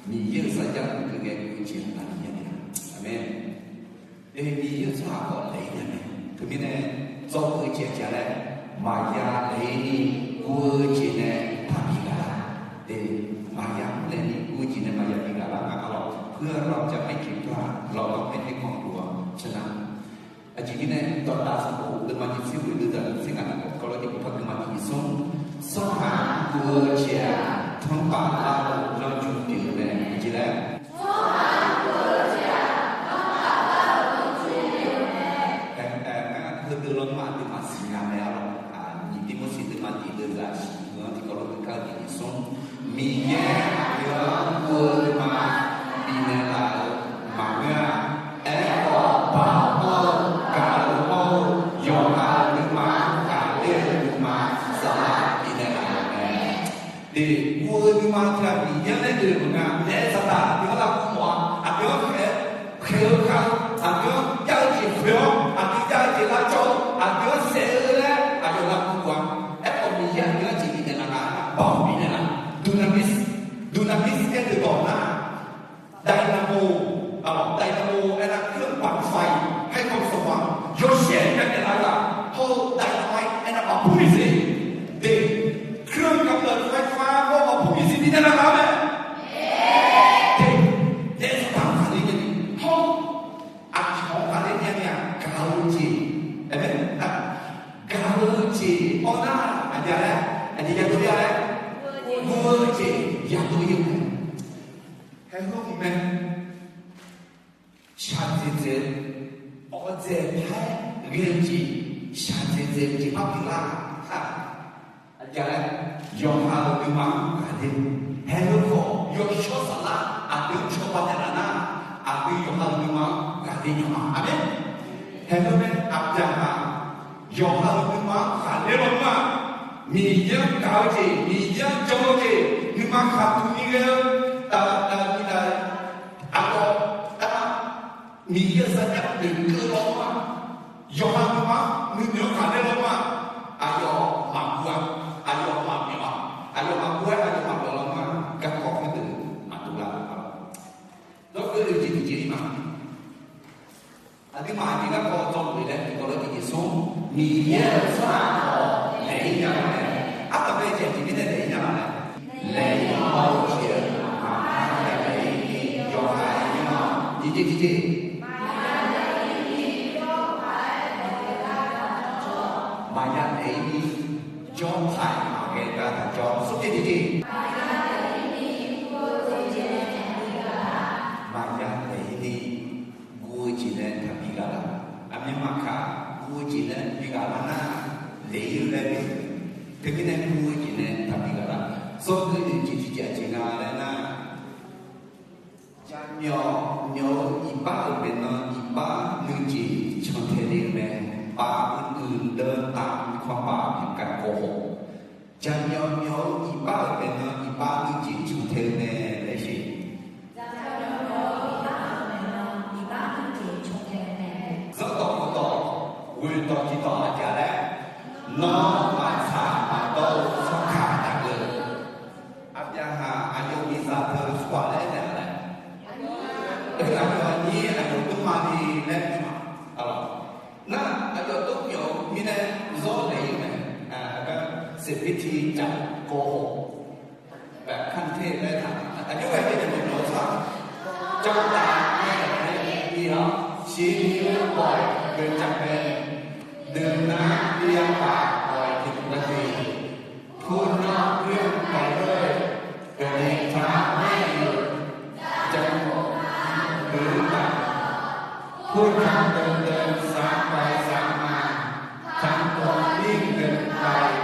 Miqyaer-euq sarjax noeqkeuv ngae guv-eu jeq-anr ghaqler nya-a. Aqmeq. Miqyaer-euq tsawrhaq khawf laeq-ir nya mae. Teumirnae, dzawr-eu jeq jaq laer, maqya laeq-ir ni guv-eu jeq nae taqbi ghaq lar. Maqya laeq-ir ni guv-eu jeq nae maqya bi ghaq lar nga arlawq. เพื่อเราจะไม่ผิดพลาด เราต้องไม่ให้ความกลัวชนะ Aqjeq mirnae, Dawqdaq sanqbof deuvma nyiq tser ghoeq deuv zaq nyiq tser ngaq nae khawf, Gawrlawrdeq bawqpar deuvma tiq nyiq smr, tsawrhaq guv-eu jeq-aq, tanrpaf lar-eu lanrju pyeuf-eu mae. Aqjeq laer, ngar heudeuq lawrma aqduimaf siqnya mae arlawq. Nyiq Tirmorseq deuvma tiq deuv zaq shiq-anr tiqkawv lof-aer kar-eu tiq nyiq smr, Miqyaer aqdui-anr guv-eu nuima bifnaeq laf-eu maqngeur-a. Aerkhawf, baoq mawr-eu, gaq-eu mawr-eu, yawqha-euq nuima-anr ghaqler-eu nuima saflar bifnaeq laf-euq mae. Guv-eu nuima tiq ghaq Miqyaer-anr nae noeq-eu maqnga. Naef saqdaq aqdui-anr lavguv mawf-a. Aqdui-anr khaeq-eu khav-eu, aqdui-anr jav-eu jeq khoeq-awr, aqdui jav-eu jeq lavcawv-eu, aqdui-anr saef-eu laer aqyawf lavguv mawf-a. Aerkhawf, Miqyaer aqdui-anr jeq bifnaeq laf nga. Baoq bifnaeq laf. Dunamis, dunamis aer deuq dawq nar, dynamo, dynamo aernar เครื่องปั่นไฟ ให้ความสว่าง yawshaef bifnaeq laf-eu ghaq, hawr-eu dynamite aernar maqpur bif siq. Deuq เครื่องกำเนิดไฟฟ้า hawr maqpur bif siq bifnaeq laf nga mae. Deuq, naef saqdaq-anr ghaqler nya-a, hawr-eu aqcawq-anr ghaqler nya-a, gaq-eu jeq, aqmeq, gaq-eu jeq awr nar aqjeq laer, aqjeq yadov ya laer, guv-eu jeq yadov ya-eu mae. Haeq heu-eu mae. Shaqdzaeq dzaeq-eu, awqdzaeq par-aer ghae-eu jeq, shaqdzaeq dzaeq-eu jeq par pyeuflar-a. Aqjeq laer, yawqha-euq nuima-anr ghaqler. Haeq heu khawf, yawshawr saflar aqdui-anr cawba naeqlaf nar, aqdui yawqha-euq nuima-anr ghaqler nya ma. Aqmeq. Haeq heu mae, aqbyaqhaq yawqha-euq nuima-anr ghaqler lawnmr-aq, Miqyaer-anr gaq-eu jeq, Miqyaer-anr jan-eu jeq, nuima khaqduq ni ghae-eu, aqdawq, aqma Miqyaer-euq sarjax pyeuf keuv lawnmr-aq, yawqha nuima nuinoeq-anr khaqler lawnmr-aq, aqyawf maqguv-a, aqyawf maqmyawf-a, aqyawf maqguv-aer aqyawf maqmyawf lawnmr-aq, garkawv khoerdeuq maqdov lar-a. Dawrkeuv oeq jeq tiqjeq-ir ma. Aqduimaf aqjeq garkawv dzawgeuf laer tiqkawv lof tiqjeq smr, Miqyaer-euq tsawrhaq khawf laeq-ir nya laf mae. Ardanqbae jeq aqjeq mirnae laeq-ir nya laf mae. Laeq-ir haw-eu jeq-aq, maqya laeq-ir ni yawqha-aer nya-awq. Nyiq jeq tiqjeq, maqya laeq-ir ni jawrpaq-aer maqghae gar taqjawr. Smr jeq tiqjeq, maqya laeq-ir ni guv-eu jeq nae taqbi ghaq laf. Aqmyanmaf kaq guv-eu jeq nae bi ghaq lar nar, laeq-ir-eu laer pyeuf. Teumirnae guv-eu jeq nae taqbi ghaq lar. Sawrkeuv jeq tiqjeq aqjeq nga laer nar, jaqmyawf myawf-eu iqbax-euq maeqnan iqbax nuijeq cantae le-eu mae. Pav uiqdeuq deuv tav kanr pav pyeuf gar kawv haw. Jaqmyawf myawf-eu iqbax-euq maeqnan iqbax nuijeq cantae-eu mae laer sher. Zanrdawq maqdawq, ghoeq dawq tiqdawq aqjeq laer, nawr maqtsaq maqdawr-eu tsawrkaq taqgeuf. Aqbyaqhaq aqyawf miqzaq teu tsawrhaq laer aernaeq-a laer, aqyawf aqnyir aqyawf dmrma ni laer mr-a lawq. Nar aqyawf dmr myawf-eu mirnae zawr laeq-ir mae. Aqgar seqbirtiv caf kawv haw, baef kanr ter laer taq, aqjox ghae ter nae maqmyawf-eu tsawrhaq, jawrtav nae-euq nae bi-awr siqni-eu bawq-iq geujav mae. Deuq nar biyav taf bawq-iq tiqdmq gar te, purnawr ghoer-anr bawq-ir, gaqnaeq taq-anr ghoer-eu, jaqmyawf ghoer-eu ma, purnawr deuv deuv sar pae sar ma, tanqdawq mir deuv pae.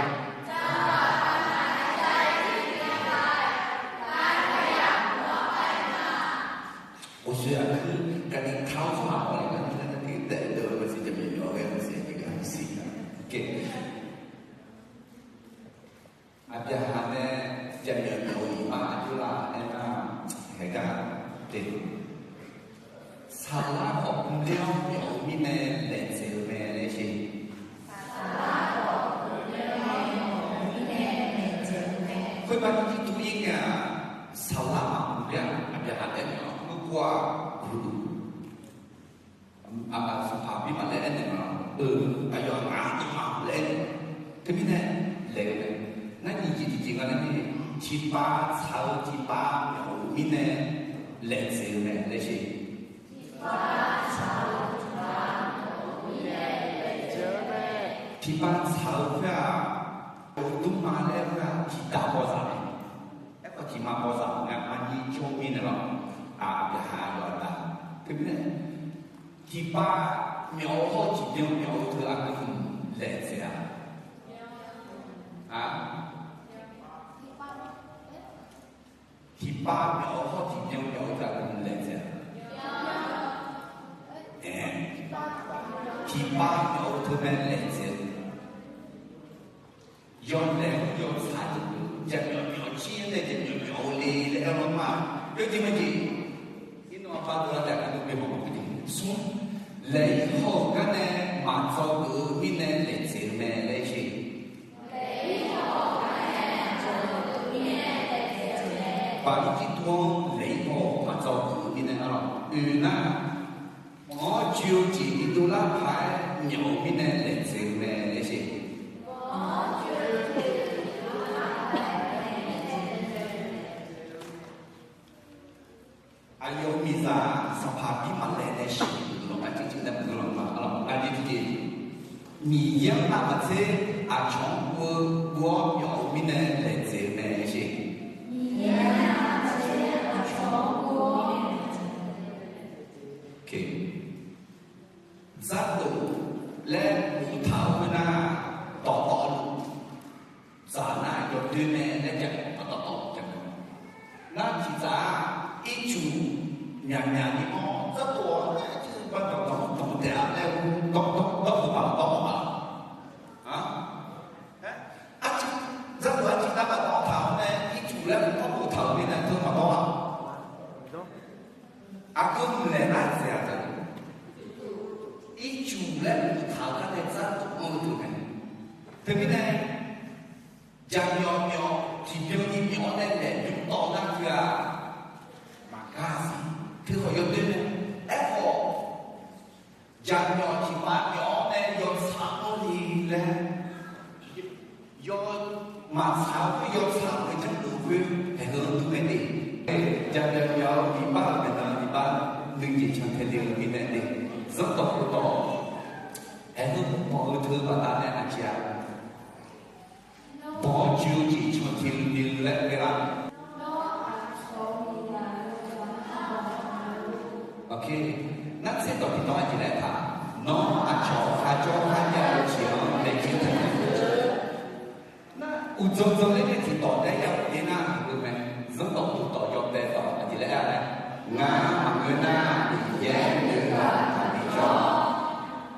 Uqshoe aqkuir gaqnaeq taq-awr tsawrhaq khawf le gar nar, nar tiq daef deuv-eu maqsiq, jaqmyawf myawf-eu ghae maqsiq, aqjeq gar maqsiq. Aqbyaqhaq nae jaqmyawf myawf-eu iqbax aqjox lar aernar, haegar te, saqlar khawf mrler-awr myawf-eu mirnae laeqtsaeq-eu mae laer sher. Khoerbar nymrjir tur-ir ngae-aq, saqlar maqmr ler-aq, Aqbyaqhaq taef-aer maqmr-a, mrkov-aq, huq. Aqmaf sanqpaq bi maqlaer aernaeq ma. Eu, aqyawf ngaq-anr dm ma laer aernaeq ma. Teumirnae laeq-eu mae. Nar nyiq jeq tiqjeq nga laer ni, tiqpav tsaq-eu tiqpav myawf-eu mirnae laeqtsaeq-eu mae laer sher. Tiqpav tsaq-eu khoer-aq, dmrma laer khoer-aq tiqdav bawzaq mae. Aerkhawf tiqma bawzaq nga, maqnyir jawr mirnae lawr. Aqbyaqhaq yawqha dav. Teumirnae tiqpav myawf-eu hawr-eu tiqbyan myawf-eu teu aqgeu laeqtsaeq-a. Tiqpav myawf-eu hawr-eu tiqbyan myawf-eu teu aqgeu laeqtsaeq-a. Ae, tiqpav myawf-eu teu mae laeqtsaeq-eu. Yawlaeq-anr yawtsaq-eu, jaqmyawf myawf jir-aer nae jaqmyawf myawf-eu le laer aer-awr ma. Yawjeq maqjeq, irnawv aqpar dovlar taef-a, aqdui bi haw maqpar jeq smr, laeq-ir haw-euq gar nae maqdzawgeuf-eu mirnae laeqtsaeq-eu mae laer sher. Baqdui jirtuv-anr laeq-ir haw-eu maqdzawgeuf-eu mirnae arlawq, oeq nar, mq-anr joe-eu jeq bidov lar paq-aer myawf-eu mirnae laeqtsaeq-eu mae laer sher. Aqyawf-euq miqzaq sanqpaq bi maqlaer nae sheuqluf-eu lawq, aqjeq jeq nae maqngeur lawq ma. Arlawq, aqjeq jeq, Miqyaer-anr navmaqtser aqcawq-anr guv-eu guv-awr myawf-eu mirnae laeqtsaeq-eu mae laer sher. Dzardof laer boftaq-eu khoernar, dawqtawvluf dzaq nar yawdoer mae laer jav-eu dawqtawvluf jav-eu. Nar tiqdzaq-aq, ircuf myaqmyaq ni mawr dzardof-awr laer, aqjeq ba dawqtawvluf dawq taef-a laer, dawqtawvluf dawq-eu baq dawq-awr baq. Aqjeq, dzardof aqjeq nar baq dawq taq-awr nae ircuf laer mq-anr boftaq-euq mirnae teu baq dawq-a. Aqgeu mqlaeq nar dzaeq-a dzaeq. laer mqtaq-eu gar nae dzarduq anr-eu deuq mae. Teumirnae, jaqmyawf myawf tiqbyan ni myawf-awr nae laeqbymr tawv nar teu-aq, maqgar siq. Teukhawf yawdoer mae. Aerkhawf, jaqmyawf tiqpav myawf-awr nae yawtsaq anr ni laer, yaw, maqtsaq-eu khoer yawtsaq-eu janrluf khoer haeq-eu dur mae de. Jaqmyawf myawf-eu iqbax-euq maeqnan iqbax nuijeq cantae le-eu mirnae de. Zanrdawq khofdawq haeq-eu mawf-eu teu baqdanae aqjeq-aq, bawq-awr joe-eu jeq cantae le-eu laer ghae-a. Nar tserdawq tiqdawq aqjeq laer taq, nawr aqcawq kharjawr kharjav-eu jeq-anr laejae taq-eu nar, uqdzan dzan ler nae tiqdawq laer ya-eu nar, heu mae. Zanrdawq khofdawq yawbae dawq aqjeq laer aer-a laer, ngar maqngeur nar, Miqyaer nuigaq taqbi jawr.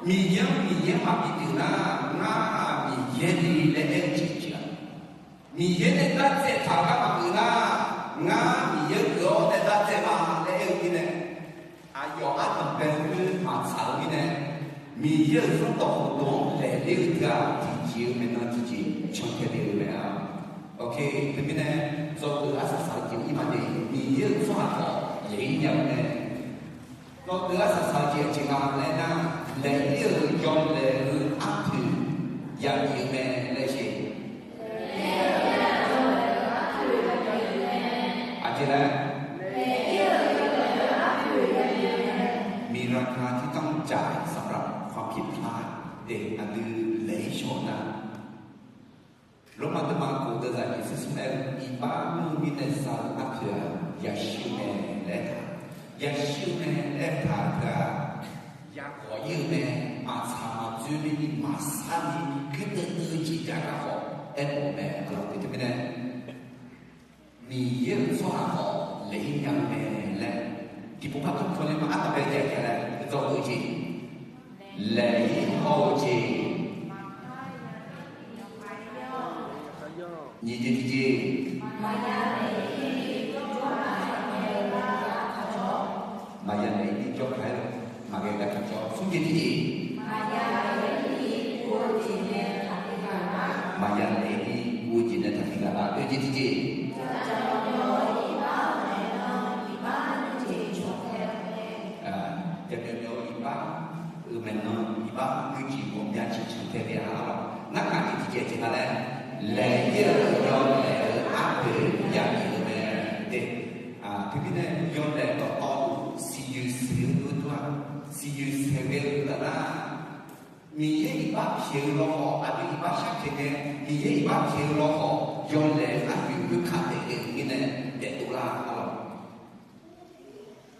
Miqyaer-anr Miqyaer maqbi pyeuf nar, ngar-aq Miqyaer ni laer aer-eu jeq jeq-a. Miqyaer nae dartsaev taq-eu gar maqgeuf nar, ngar Miqyaer geuf-awr nae dartsaev ma laer aer-eu mirnae, aqyawf ardanq bae-eu khoer maqtsaq-eu mirnae, Miqyaer-euq zanrdawq khofdawq-anr laeqler-eu teu-aq, tiqjeq-eu maeqnan tiqjeq cantae le-eu mae-a. Teumirnae, dzawgeuf arsaq saq-eu jeq ir ma de, Miqyaer-euq tsawrhaq khawf laeq-ir nya-eu mae. Dzawgeuf arsaq saq-eu jeq aqjeq nga laer nar, laeq-ir-euq yawlaeq-eu arpoeq yabif-eu mae laer jeq. Aqjeq laer, miqraka tirtanr jaq saqraf khaqpiq pla de aqdui laeq-ir shaw nar, Lormav deuvma kof deuvzaq nyiq tser smr aer-eu, iqbax mr-eu mirnae za-eu arpoeq-aq, yashir-eu mae laer taq. Yashir-eu mae laer taq-eu teu-aq, yakhawf ir-eu mae, maqtsaq maqdzoer ni maqsar ni, guirdeuv dui-eu jeq jav gar khawf aermawf-eu mae. Aqlaf pyeuf teumirnae, Miqyaer-euq tsawrhaq khawf laeq-ir nya-eu mae laer, tiqpov par tawr kawle ma ardanq bae jav-a laer dzawgeuf-eu jeq, laeq-ir hawr-eu jeq. Nyiq jeq tiqjeq, maqya naeq-ir ni jawr kaq-aer-eu, maqghae gar tiqjawr. Smr jeq tiqjeq, maqya naeq-ir ni guv-eu jeq nae taqbi ghaq lar. Oe jeq tiqjeq, jaqmyawf myawf-eu iqbax-euq maeqnan iqbax nuijeq ghawqmya jeq cantae le-a lawq. Narhaq jeq tiqjeq jeq nga laer, laeq-ir-euq yawlaeq-eu arpoeq yabif-eu mae de. Teumirnae yawlaeq dawqtawvluf siqyoeq saeq-eu dur-aq, siqyoeq saeq ghae-eu taf nar, Miqyaer iqbax pyaeq-eu lawkhawf, aqdui iqbax sharpyaeq ngae, Miqyaer iqbax pyaeq-eu lawkhawf, yawlaeq-eu arpoeq khoerkaq daef ghae-eu mirnae daefdov lar-a lawq.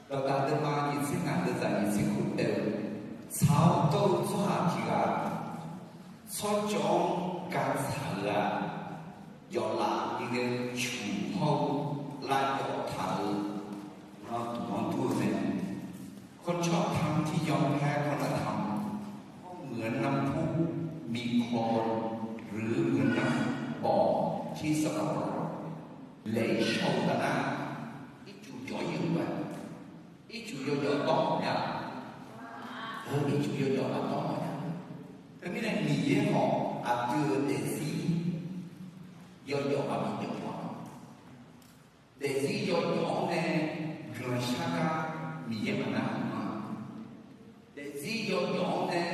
Dawqdaq deuvma nyiq tser ngaq deuvzaq nyiq tser khof taef-eu, tsaq-awr dawr-eu tsawrhaq tiq ghaq, tsawrcawv-anr ga tsaq-eu-aq, yawflaf ni ghae-eu cuq hawr-eu lavjawf taq-euq nan duq-anr dur-eu mae. คนชอบธรรมที่ยอมแพ้คุณธรรม ก็เหมือนน้ำพุมีโคลน หรือเหมือนน้ำบ่อที่สกปรก laeq-ir shaw-eu taf nar, ircuf jawf-ir-euq mae. Ircuf yawjawf dawr mawf nya. Heu ircuf yawjawf-anr dawr mawf nya. Teumirnae Miqyaer khawf aqdui-euq daefzir yawjawf maqbi jawf-a. Daefzir yawjawf-anr nae guiqlanq shar gar Miqyaer maqnar-euq ma. Daefzir yawjawf-anr nae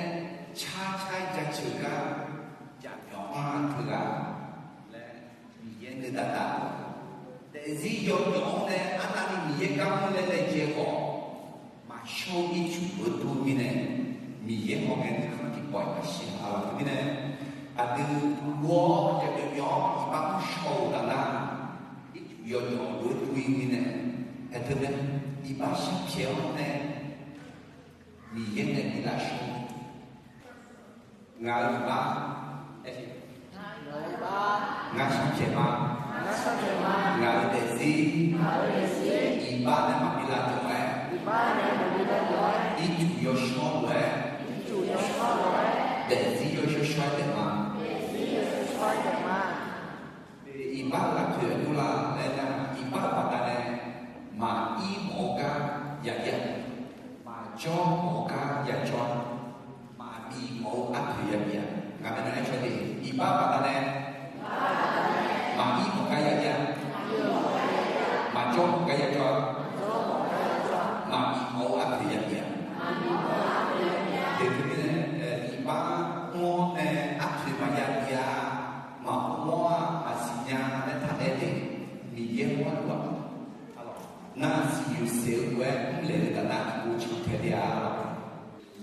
carcar jaceuq gar jaqmyawf anr-eu teughaq laer Miqyaer nuidav dav-eu. Daefzir yawjawf-anr nae arnavni Miqyaer gar mr laer laejae khawf, maqshawr-eu ircuf-eu dur mirnae, Miqyaer hawr ngae nuikhanr tiqpawf-iq maqshir-a lawq. Teumirnae aqdui ghov-awr jaqmyawf-anr iqbax mr shaw-eu taf nar, ircuf yawjawf lof-aer dur-ir mirnae, haeq teu mae, iqbax sharpyaeq-awr nae Miqyaer nae bi lafshawr-eu ngaq-euq iqbax, ngar sharpyaeq ma. Ngaq-euq daefzir, iqbax nae maqbi lavjawr-aer, ircuf yawshawr lof-aer, daefzir yawshawr shawr-aer taef ma. Iqbax-euq laftoeq-aer dur la laer nar, iqbax-euq baqdanae maqir mawf-eu gar ya ir-a, maqjawr mawf-eu gar ya jawr-a, maq Aqmeq. Nar aer caw de, iqbax baqdanae maqir mawf gar ya ir-a, maqjawr mawf gar ya jawr-a, maqbif mawf-eu arpoeq ya bif-a. Teumirnae, iqbax mr-awr nae arpoeq maqya bif-a, maqmr-awr-aq maqsiq nya laer taq aer de. Miqyaer mawrluf-aq, nar siqyoeq saeq-eu lof-aer mrlaeq-eu taf nar tiqpov cantae le-a.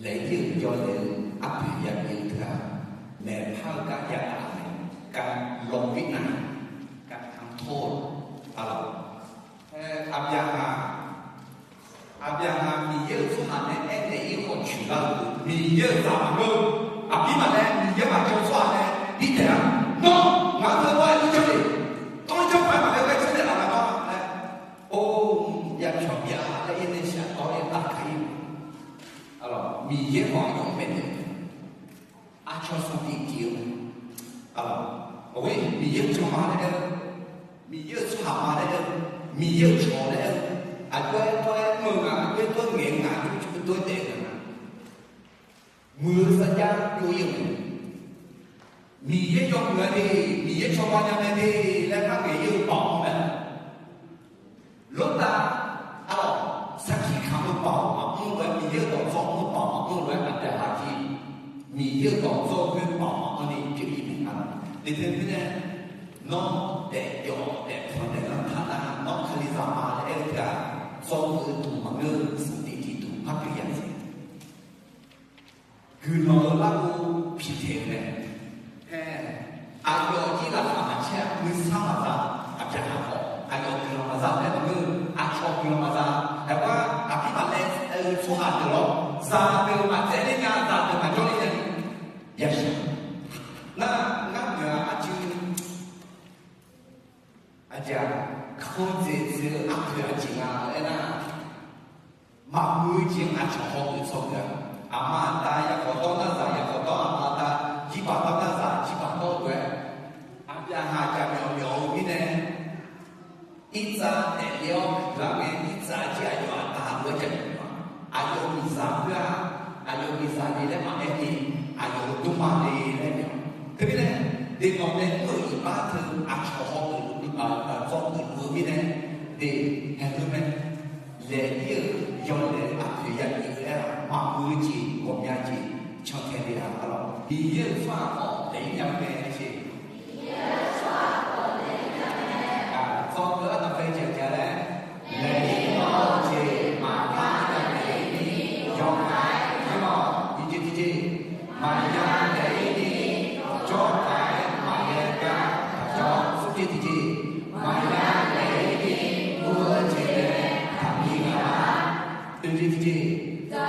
Laeq-ir-euq jawrlaeq-eu arpoeq ya bif-eu teu-aq, maeqpar-eu gar ya taf-eu mae. Gar lawr bif nar, gar tanqtor-eu, aqlawq, aqbyaqhaq, aqbyaqhaq Miqyaer-euq tsawrhaq nae aernaeq-ir khawf coeqlar-eu, Miqyaer-euq zaq maqngeur-eu, aqbir maqlaer Miqyaer maqjawr tsawrhaq nae birtaeq-a. Nawr ngaq-anr teu lawr-aer irjanr le, tawr janr paq-aer maqghae gar janr naeq laf nar nawr laer, or, ya pyawq bya laer ir nae shaq tawr-aer taf kar-ir. Aqlawq, Miqyaer khawf aqyawf-anr maeqnaeq-eu mae. Aqcawq sanqtiq tiq-eu mae. Aqlawq, aqghoer Miqyaer-euq jan ma laer aer-eu, Miqyaer-euq tsawrhaq ma laer aer-eu, Miqyaer-euq cawq laer aer-eu, aqjox-aer tawr-aer mr-eu nga, aqjox-aer tawr ngaeq-eu nga, aqjox-aer tawr daef-eu nga. Muiq-eu sarjax byov-ir-euq mae. Miqyaer yawmuiq-a de, Miqyaer cawba nya mae de laer par ngaeq-ir-eu baoq mae. Lortav, aqlawq, sarkir kamq-eu baoq maqmr-eu lof-aer, Miqyaer-euq dawqdzawr mr-eu baoq maqmr-eu lof-aer, aqbyaqhaq jir Miqyaer-euq dawqdzawr khoer baoq maqmr ni pyeuf-ir mae. Aqlawq, teumirnae, nawr daefjawf daefpanq daeflanr taq nar, nawr Kalizaq ma laer aer-eu teu-aq, dzawr-eu duq maqngeur-eu sanqtiq tiq duq par pyeuf ya jeq. Guiqlanq-eu larghov piqtaeq-eu mae. Aer, aqyawf jir laqkhaq maqcaer-aq, nuisar maqza, aqbyaqhaq khawf aqyawf guiqlanq maqza laer maqngeur, aqcawq guiqlanq maqza. Aerkhawf, aqbir maqlaer-eu tsawrhaq deuq lawr, zaqdeuq maqtsaev ler nya, zaqdeuq maqjawr ler nya ni, yashaq. Nar, ngar noeq-a, aqjeq, aqjeq-aq, kanr dzaeq dzaeq-eu arpoeq aqjeq nga aernar, maqmuiq-eu jeq-anr aqcawq hawgeuf tsawrgeuf-a. Aqma aqda yaqkawq dawr nar zaq, yaqkawq dawr aqma aqda, jirbaq dawr nar zaq, jirbaq dawr-eu lof-aer, aqbyaqhaq jaqmyawf myawf-eu mirnae, irtsav daefle-awr guiqlar ngae, irtsav jir aqyawf aqda lof-aer jaqmyawf-a. Aqyawf miqzaq khoer-aq, aqyawf miqzaq le laer maqaer ni, aqyawf-euq dmrma le laer myaef-a. Teumirnae, deuq nawq nae mr-euq iqbax teu aqcawq hawgeuf, iqbax dzawgeuf luf-eu mirnae, deuq haeqdeu mae. Laeq-ir-euq yawlaeq-eu arpoeq ya bif-eu aer-aq, maqmuiq-eu jeq ghawqmya jeq cantae le-a. Aqlawq, Miqyaer-euq tsawrhaq khawf laeq-ir nya mae jeq. Dzawgeuf-eu arnavpae jeq-aq laer, laeq-ir-awr-eu jeq maqpar ya laeq-ir ni, yawqghaq-aer ir-awq. Tiqjeq tiqjeq, maqya laeq-ir ni, jawrtaq-aer maqya gar taqjawr. Smrjeq tiqjeq, maqya laeq-ir ni, guv-eu jeq nae taqbi ghaq-a. Oeqjeq tiqjeq,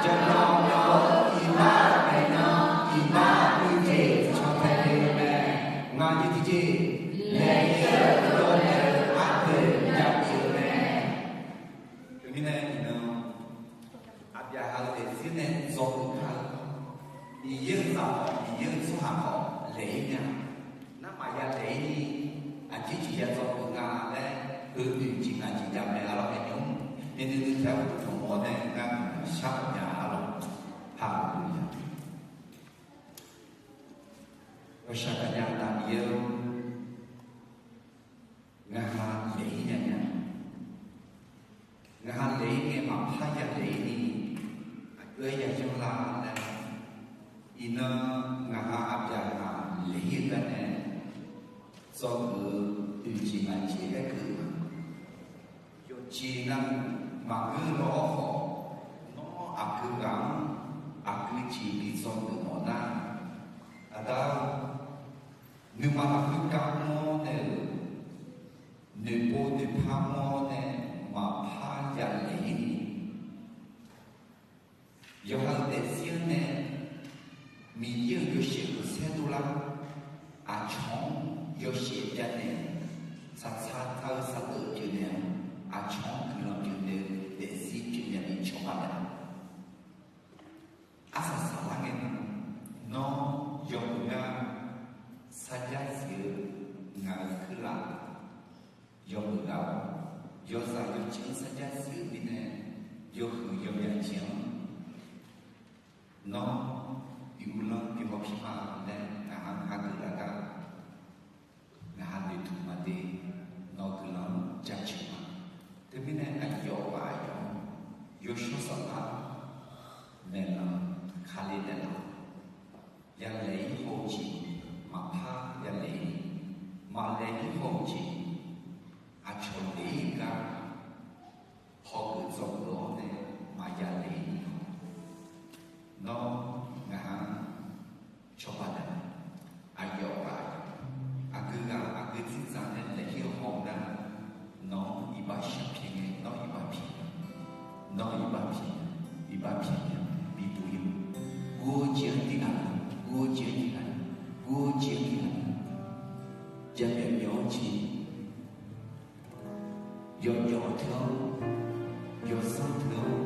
jaqmyawf myawf-eu iqbax maeqnan, iqbax muiq jeq cantae le-eu mae. Ngaq jeq tiqjeq, laeq-ir-eu yawlaeq-eu arpoeq ya bif-eu mae. Teumirnae iqnan, aqbyaqhaq-eu daefzir nae dzawgeuf kar-eu, Miqyaer-euq zaq khawf, Miqyaer-euq tsawrhaq khawf laeq-ir nya. Nar maqya laeq-ir ni, aqjeq jeq ya dzawgeuf nga laer, heu oeq jeq ngaq jeq jav mae. Aqlawq, aernar, nuinui taef-aer uqduq tanqmawr nae ngar shar-awq nya. Aqlawq, haleluya. Ghawqshaq gaqnya Aqda Miqyaer-or, ngaqha laeq-ir nya nya. Ngaqha laeq-ir ngae maqpar ya laeq-ir ni, aqjox-aer ya yanr lar laer, iqnan ngaqha aqbyaqhaq laeq-ir-eu garnae, dzawgeuf-eu oeq jeq ngaq jeq aerkeuv-eu ma. Yawqjeq navluf maqngeur-eu lawr khawf, nawr aqgeu ghaq-anr aqgeu jeq bi dzawgeuf mawf nar, Aqda-or, nuima lafkhoer gar mr-awr nae-euq, noeqpov noeqpar mr-awr nae maqpar ya laeq-ir ni, yawqha-euq daefzir-anr nae Miqyaer-euq yawshaef khanqsaer dovlar, aqcawq-anr yawshaef byav naeq, saqtsaq taq-eu saqdeuq pyeufnaeq-awr, aqcawq-anr guiqlanq pyeufnaeq-eu daefzir pyeufnya ni cawba naeq-a. Arsaq saqlar ngae, nawr yawmuiq gar sarjax siq-eu ngaq-euq keuvlar yawmuiq gar-awr, yawzaq yawceuq-anr sarjax siq-eu mirnae, yawhuiq yawmyaq jeq-anr nawr bi uvlanr bi mawr pi ma laer ngaq-a Yawsanr teu-awr,